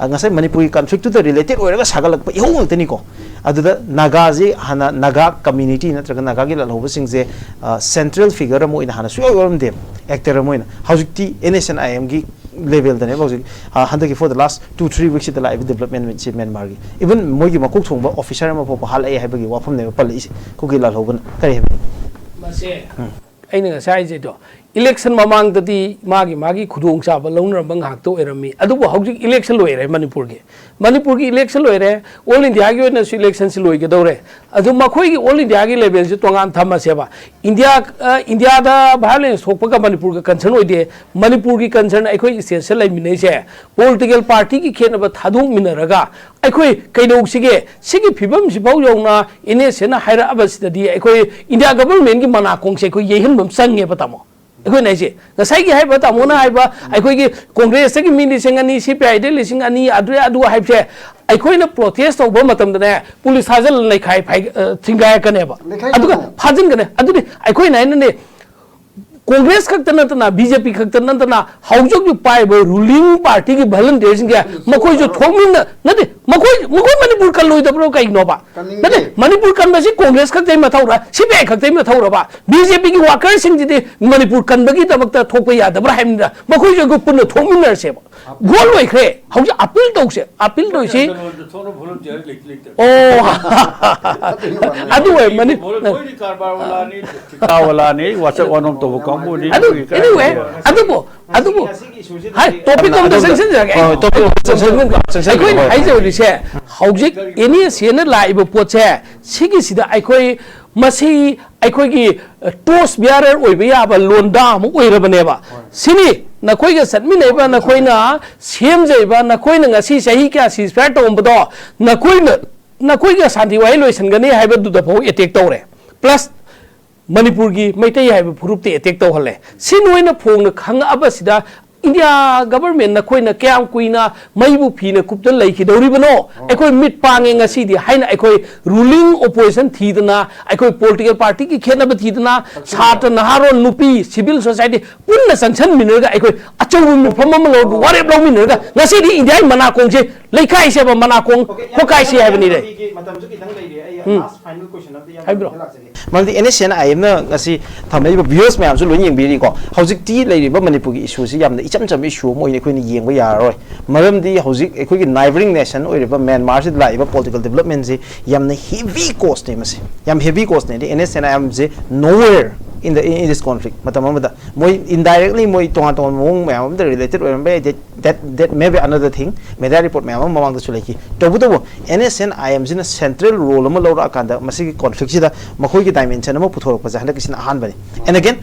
ꯑ, ꯉꯁꯥꯏ ꯃꯅꯤꯄꯨꯔꯒꯤ ꯀꯟꯐ꯭ꯂꯤꯛꯇꯨꯗ ꯔꯤꯂꯦꯇꯦꯠ ꯑꯣꯏꯔꯒ ꯁꯥꯒꯠꯂꯛꯄ ꯏꯍꯧ ꯉꯥꯛꯇꯅꯤꯀꯣ꯫ ꯑꯗꯨꯗ ꯅꯥꯒꯥꯁꯤ ꯍꯥꯟꯅ ꯅꯥꯒꯥ ꯀꯝꯃ꯭ꯌꯨꯅꯤꯇꯤ ꯅꯠꯇ꯭ꯔꯒ ꯅꯥꯒꯥꯒꯤ ꯂꯥꯜꯍꯧꯕꯁꯤꯡꯁꯦ, ꯑ, ꯁꯦꯟꯇ꯭ꯔꯦꯜ ꯐꯤꯒꯔ ꯑꯃ ꯑꯣꯏꯅ ꯍꯥꯟꯅ ꯁꯨꯡꯌꯥꯎ ꯌꯥꯎꯔꯝꯗꯦꯕ, ꯑꯦꯛꯇꯔ ꯑꯃ ꯑꯣꯏꯅ꯫ ꯍꯧꯖꯤꯛꯇꯤ ꯑꯦꯟ ꯑꯦꯁ ꯑꯦꯟ ꯑꯥꯏ ꯑꯦꯝꯒꯤ ꯂꯦꯚꯦꯜꯗꯅꯦꯕ ꯍꯧꯖꯤꯛ, ꯑ, ꯍꯟꯗꯛꯀꯤ for the last two three weeksꯁꯤꯗ ꯂꯥꯛꯏꯕ ꯗꯤꯕ꯭ꯂꯞꯃꯦꯟꯁꯤ ꯃ꯭ꯌꯥꯟꯃꯥꯔꯒꯤ꯫ Even ꯃꯣꯏꯒꯤ ꯃꯀꯣꯛ ꯊꯣꯡꯕ ꯑꯣꯐꯤꯁꯔ ꯑꯃ ꯐꯥꯎꯕ ꯍꯥꯠꯂꯛꯑꯦ ꯍꯥꯏꯕꯒꯤ ꯋꯥꯐꯝꯅꯦꯕ ꯄꯜꯂꯛꯏꯁꯦ, ꯀꯨꯀꯤ ꯂꯥꯜꯍꯧꯕꯅ꯫ ꯀꯔꯤ ꯍꯥꯏꯕ? ꯃꯁꯦ ꯑꯩꯅ ꯉꯁꯥꯏ ꯍꯥꯏꯖꯩꯗꯣ, ꯏꯂꯦꯛꯁꯟ ꯃꯃꯥꯡꯗꯗꯤ ꯃꯥꯒꯤ ꯃꯥꯒꯤ ꯈꯨꯗꯣꯡꯆꯥꯕ ꯂꯧꯅꯔꯝꯕ ꯉꯥꯛꯇ ꯑꯣꯏꯔꯝꯃꯤ꯫ ꯑꯗꯨꯕꯨ ꯍꯧꯖꯤꯛ ꯏꯂꯦꯛꯁꯟ ꯂꯣꯏꯔꯦ ꯃꯅꯤꯄꯨꯔꯒꯤ꯫ ꯃꯅꯤꯄꯨꯔꯒꯤ ꯏꯂꯦꯛꯁꯟ ꯂꯣꯏꯔꯦ, ꯑꯣꯜ ꯏꯟꯗꯤꯌꯥꯒꯤ ꯑꯣꯏꯅꯁꯨ ꯏꯂꯦꯛꯁꯟꯁꯤ ꯂꯣꯏꯒꯗꯧꯔꯦ꯫ ꯑꯗꯨ ꯃꯈꯣꯏꯒꯤ ꯑꯣꯜ ꯏꯟꯗꯤꯌꯥꯒꯤ ꯂꯦꯚꯦꯜꯁꯤ ꯇꯣꯉꯥꯟ ꯊꯝꯃꯁꯦꯕ꯫ ꯏꯟꯗꯤꯌꯥ, ꯑ, ꯏꯟꯗꯤꯌꯥꯗ ꯚꯥꯏꯑꯣꯂꯦꯟꯁ ꯊꯣꯛꯄꯒ ꯃꯅꯤꯄꯨꯔꯒ ꯀꯟꯁꯔꯟ ꯑꯣꯏꯗꯦ꯫ ꯃꯅꯤꯄꯨꯔꯒꯤ ꯀꯟꯁꯔꯟ ꯑꯩꯈꯣꯏ ꯁ꯭ꯇꯦꯠꯁꯤꯗ ꯂꯩꯃꯤꯟꯅꯩꯁꯦ ꯄꯣꯂꯤꯇꯤꯀꯦꯜ ꯄꯥꯔꯇꯤꯒꯤ ꯈꯦꯠꯅꯕ ꯊꯥꯗꯣꯛꯃꯤꯟꯅꯔꯒ ꯑꯩꯈꯣꯏ ꯀꯩꯗꯧꯁꯤꯒꯦ? ꯁꯤꯒꯤ ꯐꯤꯕꯝꯁꯤꯐꯥꯎ ꯌꯧꯅ ꯑꯦꯟ ꯑꯦꯁ ꯑꯦꯅ ꯍꯥꯏꯔꯛꯑꯕꯁꯤꯗꯗꯤ ꯑꯩꯈꯣꯏ ꯏꯟꯗꯤꯌꯥ ꯒꯚꯔꯟꯃꯦꯟꯒꯤ ꯃꯅꯥꯀꯣꯡꯁꯦ ꯑꯩꯈꯣꯏ ꯌꯩꯍꯟꯕ ꯑꯃ ꯆꯪꯉꯦꯕ, ꯇꯥꯃꯣ꯫ ꯑꯩꯈꯣꯏꯅ ꯍꯥꯏꯁꯦ, ꯉꯁꯥꯏꯒꯤ ꯍꯥꯏꯕ ꯇꯥꯃꯣꯅ ꯍꯥꯏꯕ, ꯑꯩꯈꯣꯏꯒꯤ ꯀꯣꯡꯒ꯭ꯔꯦꯁꯇꯒꯤ ꯃꯤ ꯂꯤꯁꯤꯡ ꯑꯅꯤ, ꯁꯤ ꯄꯤ ꯑꯥꯏꯗꯒꯤ ꯂꯤꯁꯤꯡ ꯑꯅꯤ, ꯑꯗꯨ ꯑꯗꯨ ꯍꯥꯏꯕꯁꯦ, ꯑꯩꯈꯣꯏꯅ ꯄ꯭ꯔꯣꯇꯦꯁ ꯇꯧꯕ ꯃꯇꯝꯗꯅꯦ, ꯄꯨꯂꯤꯁ ꯊꯥꯖꯤꯜꯂ ꯅꯩꯈꯥꯏ ꯐꯥꯏ-, ꯑ, ꯊꯤꯡꯒꯥꯏꯔꯛꯀꯅꯦꯕ꯫ ꯅꯩꯈꯥꯏ ꯑꯗꯨꯒ ꯊꯝꯃꯣ꯫ ꯐꯥꯖꯤꯟꯒꯅꯤ꯫ ꯑꯗꯨꯅꯤ ꯑꯩꯈꯣꯏꯅ ꯍꯥꯏꯅꯅꯦ, ꯀꯣꯡꯒ꯭ꯔꯦꯁ ꯈꯛꯇ ꯅꯠꯇꯅ, ꯕꯤ ꯖꯦ ꯄꯤ ꯈꯛꯇ ꯅꯠꯇꯅ, ꯍꯧꯖꯤꯛ ꯍꯧꯖꯤꯛ ꯄꯥꯏꯔꯤꯕ ꯔꯨꯂꯤꯡ ꯄꯥꯔꯇꯤꯒꯤ ꯚꯣꯂꯟꯇꯤꯌꯔꯁꯤꯡꯁꯦ ꯃꯈꯣꯏꯁꯨ ꯊꯣꯛꯃꯤꯟꯅ-, ꯅꯠꯇꯦ, ꯃꯈꯣꯏ, ꯃꯈꯣꯏ ꯃꯅꯤꯄꯨꯔ ꯀꯜꯂꯣꯏꯗꯕ꯭ꯔꯣ ꯀꯩꯒꯤꯅꯣꯕ? ꯀꯟꯅꯤꯡꯗꯦ꯫ ꯅꯠꯇꯦ, ꯃꯅꯤꯄꯨꯔ ꯀꯟꯕꯁꯤ ꯀꯣꯡꯒ꯭ꯔꯦꯁ ꯈꯛꯇꯒꯤ ꯃꯊꯧꯔ, ꯁꯤ ꯄꯤ ꯑꯥꯏ ꯈꯛꯇꯒꯤ ꯃꯊꯧꯔꯕ? ꯕꯤ ꯖꯦ ꯄꯤꯒꯤ ꯋꯥꯀꯔꯁꯤꯡꯁꯤꯗꯤ ꯃꯅꯤꯄꯨꯔ ꯀꯟꯕꯒꯤꯗꯃꯛꯇ ꯊꯣꯛꯄ ꯌꯥꯗꯕ꯭ꯔꯥ ꯍꯥꯏꯕꯅꯤꯗ, ꯃꯈꯣꯏꯁꯨ ꯑꯩꯈꯣꯏ ꯄꯨꯟꯅ ꯊꯣꯛꯃꯤꯟꯅꯔꯁꯦ꯫ ꯒꯣꯜ ꯂꯣꯏꯈ꯭ꯔꯦ꯫ ꯍꯧꯖꯤꯛ ꯑꯄꯤꯜ ꯇꯧꯁꯦ, ꯑꯄꯤꯜ ꯇꯧꯁꯤ꯫ ꯆꯟꯗ꯭ꯔꯃꯣꯍꯟꯗ ꯊꯣꯛꯅ ꯚꯣꯂꯨꯟꯇꯤꯌꯔ ꯂꯩꯇꯤ ꯂꯩꯇꯦ꯫ ꯑꯣ꯫ ꯑꯗꯨ ꯑꯣꯏꯔꯝꯃꯅꯤ꯫ ꯃꯣꯏꯗꯤ ꯀꯔꯕꯥꯔ ꯋꯥꯂꯥꯅꯤ, ꯊꯤꯀꯥ ꯋꯥꯂꯥꯅꯤ, ꯋꯥꯆꯞ ꯋꯥꯅꯣꯝ ꯇꯧꯕ ꯀꯥꯡꯕꯨꯅꯤ꯫ ꯑꯗꯨ, ꯑꯗꯨꯒꯤ anyway, ꯀꯥꯏꯗꯦ꯫ ꯑꯗꯨꯕꯨ, ꯑꯗꯨꯕꯨ, ꯉꯁꯤꯒꯤ issue ꯁꯤꯗꯗꯤ ꯍꯥꯏ, topic ꯑꯝꯇ ꯑꯗꯨ, ꯆꯪꯁꯤꯟꯖꯔꯒꯦ꯫ ꯍꯣꯏ, topic ꯑꯝꯇ ꯆꯪꯁꯤꯟ-, ꯆꯪꯁꯤꯟ-, ꯑꯩꯈꯣꯏꯅ ꯍꯣꯏ꯫ ꯍꯥꯏꯖꯕꯗꯤꯁꯦ, ꯍꯧꯖꯤꯛ ꯑꯦꯟ ꯑꯦꯁ ꯑꯦꯅ ꯂꯥꯛꯏꯕ ꯄꯣꯠꯁꯦ, ꯁꯤꯒꯤꯁꯤꯗ ꯑꯩꯈꯣꯏ ꯃꯁꯤ ꯑꯩꯈꯣꯏꯒꯤ, ꯑ, torch bearer ꯑꯣꯏꯕ ꯌꯥꯕ ꯂꯣꯟꯗꯥ ꯑꯃ ꯑꯣꯏꯔꯕꯅꯦꯕ꯫ ꯍꯣꯏ꯫ ꯁꯤꯅꯤ ꯅꯈꯣꯏꯒ ꯆꯠꯃꯤꯟꯅꯩꯕ, ꯅꯈꯣꯏꯅ ꯁꯦꯝꯖꯩꯕ, ꯅꯈꯣꯏꯅ ꯉꯁꯤ ꯆꯍꯤ ꯀꯌꯥ ceasefire ꯇꯧꯔꯝꯕꯗꯣ, ꯅꯈꯣꯏꯅ, ꯅꯈꯣꯏꯒ ꯁꯥꯟꯇꯤ ꯋꯥꯔꯤ ꯂꯣꯏꯁꯤꯟꯒꯅꯤ ꯍꯥꯏꯕꯗꯨꯗ ꯐꯥꯎ attack ꯇꯧꯔꯦ꯫ Plus ꯃꯅꯤꯄꯨꯔꯒꯤ ꯃꯩꯇꯩ ꯍꯥꯏꯕ ꯐꯨꯔꯨꯞꯇ attack ꯇꯧꯍꯜꯂꯦ꯫ ꯁꯤ ꯅꯣꯏꯅ ꯐꯣꯡꯅ ꯈꯪꯉꯛꯑꯕꯁꯤꯗ ꯏꯟꯗꯤꯌꯥ ꯒꯚꯔꯟꯃꯦꯟ ꯅꯈꯣꯏꯅ ꯀꯌꯥꯝ ꯀꯨꯏꯅ ꯃꯩꯕꯨ ꯐꯤꯅ ꯀꯨꯞꯇ ꯂꯩꯈꯤꯗꯧꯔꯤꯕꯅꯣ? ꯑꯩꯈꯣꯏ ꯃꯤꯠ ꯄꯥꯡꯉꯦ ꯉꯁꯤꯗꯤ ꯍꯥꯏꯅ ꯑꯩꯈꯣꯏ ꯔꯨꯂꯤꯡ ꯑꯣꯄꯣꯖꯤꯁꯟ ꯊꯤꯗꯅ, ꯑꯩꯈꯣꯏ ꯄꯣꯂꯤꯇꯤꯀꯦꯜ ꯄꯥꯔꯇꯤꯒꯤ ꯈꯦꯠꯅꯕ ꯊꯤꯗꯅ, ꯁꯥꯇ꯭ꯔ, ꯅꯍꯥꯔꯣꯟ, ꯅꯨꯄꯤ, ꯁꯤꯚꯤꯜ ꯁꯣꯁꯥꯏꯇꯤ ꯄꯨꯟꯅ ꯆꯪꯁꯟꯃꯤꯟꯅꯔꯒ ꯑꯩꯈꯣꯏ ꯑꯆꯧꯕ ꯃꯤꯐꯝ ꯑꯃ ꯂꯧꯔꯒ ꯋꯥꯔꯦꯞ ꯂꯧꯃꯤꯟꯅꯔꯒ ꯉꯁꯤꯗꯤ ꯏꯟꯗꯤꯌꯥꯒꯤ ꯃꯅꯥꯀꯣꯡꯁꯦ ꯂꯩꯈꯥꯏꯁꯦꯕ, ꯃꯅꯥꯀꯣꯡ ꯈꯣꯀꯥꯏꯁꯦ ꯍꯥꯏꯕꯅꯤꯗ꯫ ꯃꯇꯝꯁꯨ ꯈꯤꯇꯪ ꯂꯩꯔꯤ꯫ ꯑꯩ ꯎꯝ꯫ Last final question ꯑꯝꯇ ꯌꯥꯝ ꯍꯥꯏꯕꯤꯔꯣ꯫ ꯂꯥꯛꯆꯒꯦ꯫ ꯃꯔꯝꯗꯤ ꯑꯦꯟ ꯑꯦꯁ ꯑꯦꯟ ꯑꯥꯏ ꯑꯦꯝꯅ ꯉꯁꯤ ꯊꯝꯃꯛꯏꯕ viewers ꯃꯌꯥꯝꯁꯨ ꯂꯣꯏ ꯌꯦꯡꯕꯤꯔꯤꯀꯣ꯫ ꯍꯧꯖꯤꯛꯇꯤ ꯂꯩꯔꯤꯕ ꯃꯅꯤꯄꯨꯔꯒꯤ issue ꯁꯤ ꯌꯥꯝꯅ ꯏꯆꯝ ꯆꯝꯕ issue ꯑꯃ ꯑꯣꯏꯅ ꯑꯩꯈꯣꯏꯅ ꯌꯦꯡꯕ ꯌꯥꯔꯔꯣꯏ꯫ ꯃꯔꯝꯗꯤ ꯍꯧꯖꯤꯛ ꯑꯩꯈꯣꯏꯒꯤ neighbouring nation ꯑꯣꯏꯔꯤꯕ ꯃ꯭ꯌꯥꯟꯃꯥꯔꯁꯤꯗ ꯂꯥꯛꯏꯕ political development ꯁꯤ ꯌꯥꯝꯅ heavy cost ꯅꯦ ꯃꯁꯤ꯫ ꯌꯥꯝ heavy cost ꯅꯦ꯫ ꯑꯗꯩ N S N I M ꯁꯦ nowhere in the in this conflict ꯃꯇꯝ ꯑꯃꯗ ꯃꯣꯏ indirectly ꯃꯣꯏ ꯇꯣꯉꯥꯟ ꯇꯣꯉꯥꯟꯕ ꯃꯑꯣꯡ ꯃꯌꯥꯝ ꯑꯃꯗ related ꯑꯣꯏꯔꯝꯕ ꯌꯥꯏ꯫ That that may be another thing. Media report ꯃꯌꯥꯝ ꯑꯃ ꯃꯃꯥꯡꯗꯁꯨ ꯂꯩꯈꯤ꯫ ꯇꯧꯕꯇꯕꯨ NSCN-IM ꯁꯤꯅ central role ꯑꯃ ꯂꯧꯔꯛꯑꯀꯥꯟꯗ ꯃꯁꯤꯒꯤ conflict ꯁꯤꯗ ꯃꯈꯣꯏꯒꯤ dimension ꯑꯃ ꯄꯨꯊꯣꯔꯛꯄꯁꯦ ꯍꯟꯗꯛꯀꯤꯁꯤꯅ ꯑꯍꯥꯟꯕꯅꯤ꯫ And again,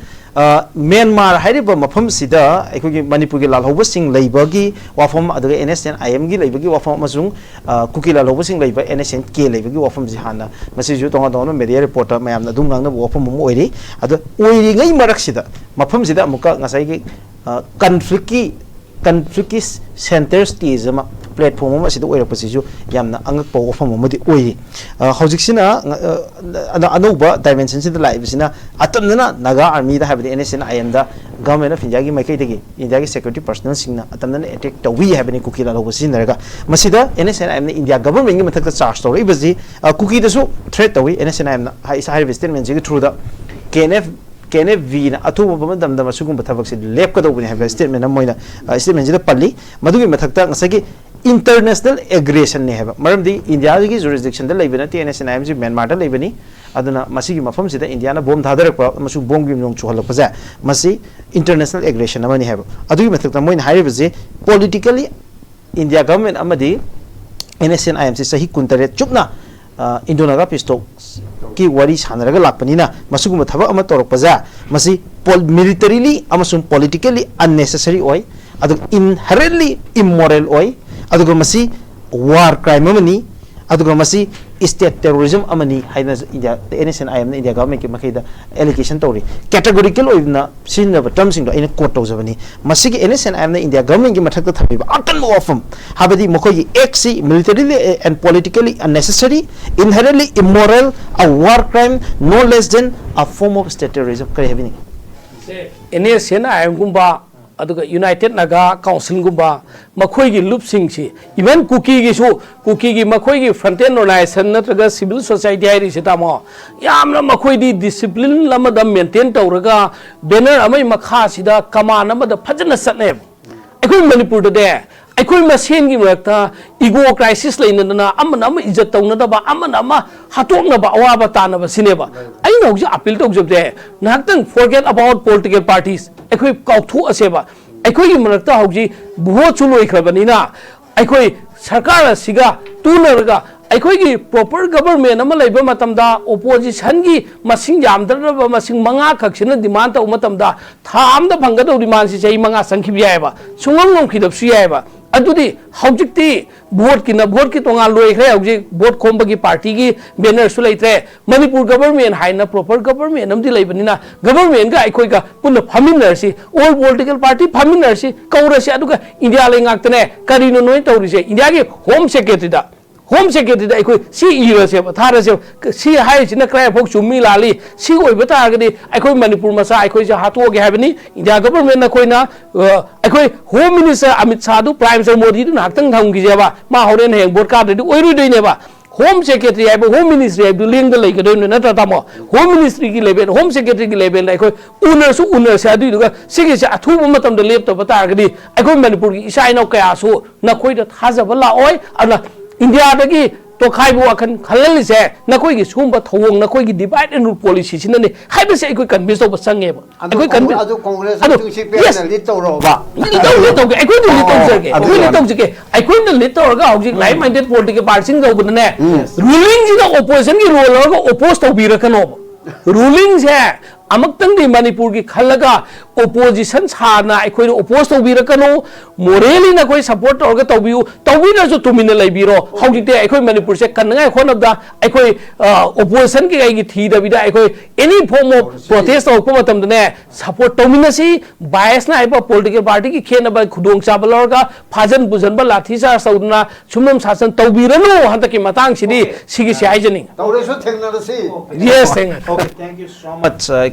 ꯃ꯭ꯌꯥꯟꯃꯥꯔ ꯍꯥꯏꯔꯤꯕ ꯃꯐꯝꯁꯤꯗ ꯑꯩꯈꯣꯏꯒꯤ ꯃꯅꯤꯄꯨꯔꯒꯤ ꯂꯥꯜꯍꯧꯕꯁꯤꯡ ꯂꯩꯕꯒꯤ ꯋꯥꯐꯝ, ꯑꯗꯨꯒ NSCN-IM ꯒꯤ ꯂꯩꯕꯒꯤ ꯋꯥꯐꯝ, ꯑꯃꯁꯨꯡ ꯀꯨꯀꯤ ꯂꯥꯜꯍꯧꯕꯁꯤꯡ ꯂꯩꯕ NSCN-K ꯂꯩꯕꯒꯤ ꯋꯥꯐꯝꯁꯤ ꯍꯥꯟꯅ, ꯃꯁꯤꯁꯨ ꯇꯣꯉꯥꯟ ꯇꯣꯉꯥꯟꯕ media report ꯇ ꯃꯌꯥꯝꯅ ꯑꯗꯨꯝ ꯉꯥꯡꯅꯕ ꯋꯥꯐꯝ ꯑꯃ ꯑꯣꯏꯔꯤ꯫ ꯑꯗꯣ ꯑꯣꯏꯔꯤꯉꯩ ꯃꯔꯛꯁꯤꯗ ꯃꯐꯝꯁꯤꯗ ꯑꯃꯨꯛꯀ ꯉꯁꯥꯏꯒꯤ conflict ꯀꯤ conflict ꯀꯤ centre stage ꯑꯃ, platform ꯑꯃ ꯑꯁꯤꯗ ꯑꯣꯏꯔꯛꯄꯁꯤꯁꯨ ꯌꯥꯝꯅ ꯑꯉꯛꯄ ꯋꯥꯐꯝ ꯑꯃꯗꯤ ꯑꯣꯏꯔꯤ꯫ ꯍꯧꯖꯤꯛꯁꯤꯅ ꯑꯅꯧꯕ dimension ꯁꯤꯗ ꯂꯥꯛꯏꯕꯁꯤꯅ ꯑꯇꯝꯅꯅ Naga Army ꯗ, ꯍꯥꯏꯕꯗꯤ NSCN-IM the Government of India ꯒꯤ ꯃꯥꯏꯀꯩꯗꯒꯤ, India ꯒꯤ security personnel ꯁꯤꯡꯅ ꯑꯇꯝꯅꯅ attack ꯇꯧꯏ ꯍꯥꯏꯕꯅꯤ ꯀꯨꯀꯤ ꯂꯥꯜꯍꯧꯕ ꯁꯤꯖꯤꯟꯅꯔꯒ꯫ ꯃꯁꯤꯗ NSCN-IM ꯅ India Government ꯀꯤ ꯃꯊꯛꯇ charge ꯇꯧꯔꯛꯏꯕꯁꯤ, ꯀꯨꯀꯤꯗꯁꯨ threat ꯇꯧꯏ NSCN-IM ꯅ꯫ ꯍꯥꯏꯔꯤꯕ statement ꯁꯤꯒꯤ through ꯗ KNF KNF-V ꯅ ꯑꯊꯨꯕ ꯃꯇꯝꯗ ꯃꯁꯤꯒꯨꯝꯕ ꯊꯕꯛꯁꯤ ꯂꯦꯞꯀꯗꯧꯕꯅꯤ ꯍꯥꯏꯕ statement ꯑꯃ ꯃꯣꯏꯅ statement ꯁꯤꯗ ꯄꯜꯂꯤ꯫ ꯃꯗꯨꯒꯤ ꯃꯊꯛꯇ ꯉꯁꯥꯏꯒꯤ international aggression ꯅꯤ ꯍꯥꯏꯕ, ꯃꯔꯝꯗꯤ India ꯒꯤ jurisdiction ꯗ ꯂꯩꯕ ꯅꯠꯇꯦ, NSCN-IM ꯁꯤ ꯃ꯭ꯌꯥꯟꯃꯥꯔꯗ ꯂꯩꯕꯅꯤ꯫ ꯑꯗꯨꯅ ꯃꯁꯤꯒꯤ ꯃꯐꯝꯁꯤꯗ India ꯅ bomb ꯊꯥꯗꯔꯛꯄ ꯑꯃꯁꯨꯡ bomb ꯒꯤ ꯅꯣꯡ ꯆꯨꯍꯜꯂꯛꯄꯁꯦ, ꯃꯁꯤ international aggression ꯑꯃꯅꯤ ꯍꯥꯏꯕ꯫ ꯑꯗꯨꯒꯤ ꯃꯊꯛꯇ ꯃꯣꯏꯅ ꯍꯥꯏꯔꯤꯕꯁꯤ, politically India Government ꯑꯃꯗꯤ NSCN-IM ꯁꯤ ꯆꯍꯤ ꯀꯨꯟꯇꯔꯦꯠ ꯆꯨꯞꯅ Indo-Naga peace talk ꯀꯤ ꯋꯥꯔꯤ ꯁꯥꯟꯅꯔꯒ ꯂꯥꯛꯄꯅꯤꯅ, ꯃꯁꯤꯒꯨꯝꯕ ꯊꯕꯛ ꯑꯃ ꯇꯧꯔꯛꯄꯁꯦ, ꯃꯁꯤ ꯄꯣꯜ-, militarily ꯑꯃꯁꯨꯡ politically unnecessary ꯑꯣꯏ, ꯑꯗꯨꯒ inherently immoral ꯑꯣꯏ, ꯑꯗꯨꯒ ꯃꯁꯤ war crime ꯑꯃꯅꯤ, ꯑꯗꯨꯒ ꯃꯁꯤ state terrorism ꯑꯃꯅꯤ ꯍꯥꯏꯅ India, NSCN-IM ꯅ India Government ꯀꯤ ꯃꯥꯏꯀꯩꯗ allegation ꯇꯧꯔꯤ꯫ Categorical ꯑꯣꯏꯅ ꯁꯤꯖꯤꯟꯅꯕ term ꯁꯤꯡꯗꯣ ꯑꯩꯅ quote ꯇꯧꯖꯕꯅꯤ꯫ ꯃꯁꯤꯒꯤ NSCN-IM ꯅ India Government ꯀꯤ ꯃꯊꯛꯇ ꯊꯝꯂꯤꯕ ꯑꯀꯟꯕ ꯋꯥꯐꯝ, ꯍꯥꯏꯕꯗꯤ ꯃꯈꯣꯏꯒꯤ act ꯁꯤ militarily and politically unnecessary, inherently immoral, a war crime, no less than a form of state terrorism꯫ ꯀꯔꯤ ꯍꯥꯏꯕꯤꯅꯤꯡꯉꯤ? NSCN-IM ꯒꯨꯝꯕ, ꯑꯗꯨꯒ United Naga Council ꯒꯨꯝꯕ, ꯃꯈꯣꯏꯒꯤ ꯂꯨꯞꯁꯤꯡꯁꯤ, even ꯀꯨꯀꯤꯒꯤꯁꯨ, ꯀꯨꯀꯤꯒꯤ ꯃꯈꯣꯏꯒꯤ frontier organization ꯅꯠꯇ꯭ꯔꯒ civil society ꯍꯥꯏꯔꯤꯁꯤ, ꯇꯥꯃꯣ, ꯌꯥꯝꯅ ꯃꯈꯣꯏꯗꯤ discipline ꯑꯃꯗ maintain ꯇꯧꯔꯒ, banner ꯑꯃꯒꯤ ꯃꯈꯥꯁꯤꯗ command ꯑꯃꯗ ꯐꯖꯅ ꯆꯠꯅꯩꯕ꯫ ꯑꯩꯈꯣꯏ ꯃꯅꯤꯄꯨꯔꯗꯗꯤ ꯑꯩꯈꯣꯏ ꯃꯁꯦꯟꯒꯤ ꯃꯔꯛꯇ ꯏꯒꯣ ꯀ꯭ꯔꯥꯏꯁꯤꯁ ꯂꯩꯅꯗꯅ, ꯑꯃꯅ ꯑꯃ ꯏꯖꯠ ꯇꯧꯅꯗꯕ, ꯑꯃꯅ ꯑꯃ ꯍꯥꯠꯇꯣꯛꯅꯕ ꯑꯋꯥꯕ ꯇꯥꯅꯕ ꯁꯤꯅꯦꯕ꯫ ꯑꯩꯅ ꯍꯧꯖꯤꯛ ꯑꯄꯤꯜ ꯇꯧꯖꯕꯁꯦ, ꯉꯥꯏꯍꯥꯛꯇꯪ forget about political parties, ꯑꯩꯈꯣꯏ ꯀꯥꯎꯊꯣꯛꯑꯁꯦꯕ꯫ ꯑꯩꯈꯣꯏꯒꯤ ꯃꯔꯛꯇ ꯍꯧꯖꯤꯛ ꯚꯣꯠꯁꯨ ꯂꯣꯏꯈ꯭ꯔꯕꯅꯤꯅ, ꯑꯩꯈꯣꯏ ꯁꯔꯀꯥꯔ ꯑꯁꯤꯒ ꯇꯨꯅꯔꯒ ꯑꯩꯈꯣꯏꯒꯤ proper government ꯑꯃ ꯂꯩꯕ ꯃꯇꯝꯗ, opposition ꯒꯤ ꯃꯁꯤꯡ ꯌꯥꯝꯗ꯭ꯔꯕ ꯃꯁꯤꯡ ꯃꯉꯥ ꯈꯛꯁꯤꯅ demand ꯇꯧꯕ ꯃꯇꯝꯗ, ꯊꯥ ꯑꯃꯗ ꯐꯪꯒꯗꯧꯔꯤ ꯃꯥꯟꯁꯤ ꯆꯍꯤ ꯃꯉꯥ ꯆꯪꯈꯤꯕ ꯌꯥꯏꯑꯕ, ꯁꯨꯡꯉꯝ ꯉꯝꯈꯤꯗꯕꯁꯨ ꯌꯥꯏꯑꯕ꯫ ꯑꯗꯨꯗꯤ ꯍꯧꯖꯤꯛꯇꯤ ꯚꯣꯠꯀꯤꯅ ꯚꯣꯠꯀꯤ ꯇꯣꯉꯥꯟ ꯂꯣꯏꯈ꯭ꯔꯦ, ꯍꯧꯖꯤꯛ ꯚꯣꯠ ꯈꯣꯝꯕꯒꯤ ꯄꯥꯔꯇꯤꯒꯤ ꯕꯦꯅꯔꯁꯨ ꯂꯩꯇ꯭ꯔꯦ꯫ ꯃꯅꯤꯄꯨꯔ ꯒꯚꯔꯟꯃꯦꯟ ꯍꯥꯏꯅ proper government ꯑꯃꯗꯤ ꯂꯩꯕꯅꯤꯅ, ꯒꯚꯔꯟꯃꯦꯟꯒ ꯑꯩꯈꯣꯏꯒ ꯄꯨꯟꯅ ꯐꯝꯃꯤꯟꯅꯔꯁꯤ, all political party ꯐꯝꯃꯤꯟꯅꯔꯁꯤ, ꯀꯧꯔꯁꯤ꯫ ꯑꯗꯨꯒ ꯏꯟꯗꯤꯌꯥ ꯂꯩꯉꯥꯛꯇꯅꯦ, ꯀꯔꯤꯅꯣ ꯅꯣꯏꯅ ꯇꯧꯔꯤꯁꯦ? ꯏꯟꯗꯤꯌꯥꯒꯤ ꯍꯣꯝ ꯁꯦꯀ꯭ꯔꯦꯇꯔꯤꯗ, ꯍꯣꯝ ꯁꯦꯀ꯭ꯔꯦꯇꯔꯤꯗ ꯑꯩꯈꯣꯏ ꯁꯤ ꯏꯔꯁꯦꯕ, ꯊꯥꯔꯁꯦꯕ, ꯁꯤ ꯍꯥꯏꯔꯤꯁꯤꯅ ꯀꯗꯥꯏꯐꯥꯎ ꯆꯨꯝꯃꯤ ꯂꯥꯜꯂꯤ? ꯁꯤ ꯑꯣꯏꯕ ꯇꯥꯔꯒꯗꯤ ꯑꯩꯈꯣꯏ ꯃꯅꯤꯄꯨꯔ ꯃꯆꯥ ꯑꯩꯈꯣꯏꯁꯦ ꯍꯥꯠꯇꯣꯛꯑꯒꯦ ꯍꯥꯏꯕꯅꯤ꯫ ꯏꯟꯗꯤꯌꯥ ꯒꯚꯔꯟꯃꯦꯟ ꯑꯩꯈꯣꯏꯅ, ꯑ, ꯑꯩꯈꯣꯏ ꯍꯣꯝ ꯃꯤꯅꯤꯁꯇꯔ ꯑꯃꯤꯠ ꯁꯥꯍꯗꯨ ꯄ꯭ꯔꯥꯏꯝ ꯃꯤꯅꯤꯁꯇꯔ ꯃꯣꯗꯤꯗꯨꯅ ꯉꯥꯏꯍꯥꯛꯇꯪ ꯊꯝꯈꯤꯁꯦꯕ, ꯃꯥ ꯍꯣꯔꯦꯟ ꯍꯌꯦꯡ ꯚꯣꯠ ꯀꯥꯗ꯭ꯔꯗꯤ ꯑꯣꯏꯔꯣꯏꯗꯣꯏꯅꯦꯕ꯫ ꯍꯣꯝ ꯁꯦꯀ꯭ꯔꯦꯇꯔꯤ ꯍꯥꯏꯕ, ꯍꯣꯝ ꯃꯤꯅꯤꯁꯇ꯭ꯔꯤ ꯍꯥꯏꯕꯗꯨ ꯂꯦꯡꯗ ꯂꯩꯒꯗꯣꯏꯅꯣ, ꯅꯠꯇ꯭ꯔꯥ ꯇꯥꯃꯣ? ꯍꯣꯝ ꯃꯤꯅꯤꯁꯇ꯭ꯔꯤꯒꯤ ꯂꯦꯚꯦꯜ, ꯍꯣꯝ ꯁꯦꯀ꯭ꯔꯦꯇꯔꯤꯒꯤ ꯂꯦꯚꯦꯜꯗ ꯑꯩꯈꯣꯏ ꯎꯅꯔꯁꯨ ꯎꯅꯔꯁꯦ꯫ ꯑꯗꯨꯏꯗꯨꯒ ꯁꯤꯒꯤꯁꯦ ꯑꯊꯨꯕ ꯃꯇꯝꯗ ꯂꯦꯞꯇꯕ ꯇꯥꯔꯒꯗꯤ ꯑꯩꯈꯣꯏ ꯃꯅꯤꯄꯨꯔꯒꯤ ꯏꯆꯥ ꯏꯅꯥꯎ ꯀꯌꯥꯁꯨ ꯅꯈꯣꯏꯗ ꯊꯥꯖꯕ ꯂꯥꯛꯑꯣꯏ꯫ ꯑꯗꯨꯅ ꯏꯟꯗꯤꯌꯥꯗꯒꯤ ꯇꯣꯈꯥꯏꯕ ꯋꯥꯈꯜ ꯈꯜꯍꯜꯂꯤꯁꯦ ꯅꯈꯣꯏꯒꯤ ꯁꯤꯒꯨꯝꯕ ꯊꯧꯑꯣꯡ, ꯅꯈꯣꯏꯒꯤ divide and rule policy ꯁꯤꯅꯅꯤ ꯍꯥꯏꯕꯁꯦ ꯑꯩꯈꯣꯏ convince ꯇꯧꯕ ꯆꯪꯉꯦꯕ꯫ ꯑꯗꯨ ꯑꯩꯈꯣꯏ convince, ꯑꯗꯨ ꯀꯣꯡꯒ꯭ꯔꯦꯁ ꯑꯗꯨ, ꯑꯃꯁꯨꯡ CPI yes, ꯅ lead ꯇꯧꯔꯣꯕ꯫ Lead ꯇꯧꯒꯦ, ꯇꯧꯒꯦ꯫ ꯑꯩꯈꯣꯏꯅ lead ꯑꯣ, ꯇꯧꯖꯒꯦ, ꯑꯗꯨ ꯑꯩꯈꯣꯏꯅ lead ꯌꯥꯅꯤ꯫ ꯇꯧꯖꯒꯦ꯫ ꯑꯩꯈꯣꯏꯅ lead ꯇꯧꯔꯒ ꯍꯧꯖꯤꯛ like minded political party ꯁꯤꯡ ꯇꯧꯕꯗꯅꯦ, ꯔꯨꯂꯤꯡꯁꯤꯅ opposition ꯒꯤ role ꯂꯧꯔꯒ oppose ꯇꯧꯕꯤꯔꯛꯀꯅꯣꯕ꯫ ꯔꯨꯂꯤꯡꯁꯦ ꯑꯃꯨꯛꯇꯪꯗꯤ ꯃꯅꯤꯄꯨꯔꯒꯤ ꯈꯜꯂꯒ opposition ꯁꯥꯅ ꯑꯩꯈꯣꯏꯗ oppose ꯇꯧꯕꯤꯔꯛꯀꯅꯨ꯫ Morally ꯅꯈꯣꯏ support ꯇꯧꯔꯒ ꯇꯧꯕꯤꯌꯨ, ꯇꯧꯕꯤꯗ꯭ꯔꯁꯨ ꯇꯨꯃꯤꯟꯅ ꯂꯩꯕꯤꯔꯣ꯫ ꯍꯧꯖꯤꯛꯇꯤ ꯑꯩꯈꯣꯏ ꯃꯅꯤꯄꯨꯔꯁꯦ ꯀꯟꯅꯉꯥꯏ ꯍꯣꯠꯅꯕꯗ ꯑꯩꯈꯣꯏ, ꯑ, opposition ꯒꯤ ꯀꯩꯒꯤ ꯊꯤꯗꯕꯤꯗ ꯑꯩꯈꯣꯏ any form of protest ꯇꯧꯔꯛꯄ ꯃꯇꯝꯗꯅꯦ, support ꯇꯧꯃꯤꯟꯅꯁꯤ꯫ Bias ꯅꯥꯏꯕ political party ꯒꯤ ꯈꯦꯠꯅꯕ ꯈꯨꯗꯣꯡꯆꯥꯕ ꯂꯧꯔꯒ ꯐꯥꯖꯟ ꯄꯨꯖꯟꯕ, ꯂꯥꯊꯤ ꯆꯥꯔꯖ ꯇꯧꯗꯅ ꯁꯨꯝꯕꯝ ꯁꯥꯁꯟ ꯇꯧꯕꯤꯔꯅꯨ꯫ ꯍꯟꯗꯛꯀꯤ ꯃꯇꯥꯡꯁꯤꯗꯤ ꯁꯤꯒꯤꯁꯤ ꯍꯥꯏꯖꯅꯤꯡꯉꯤ꯫ ꯇꯧꯔꯁꯨ ꯊꯦꯡꯅꯔꯁꯤ꯫ Yes, ꯊꯦꯡꯅꯔꯁꯤ꯫ Okay, thank you so much, uh,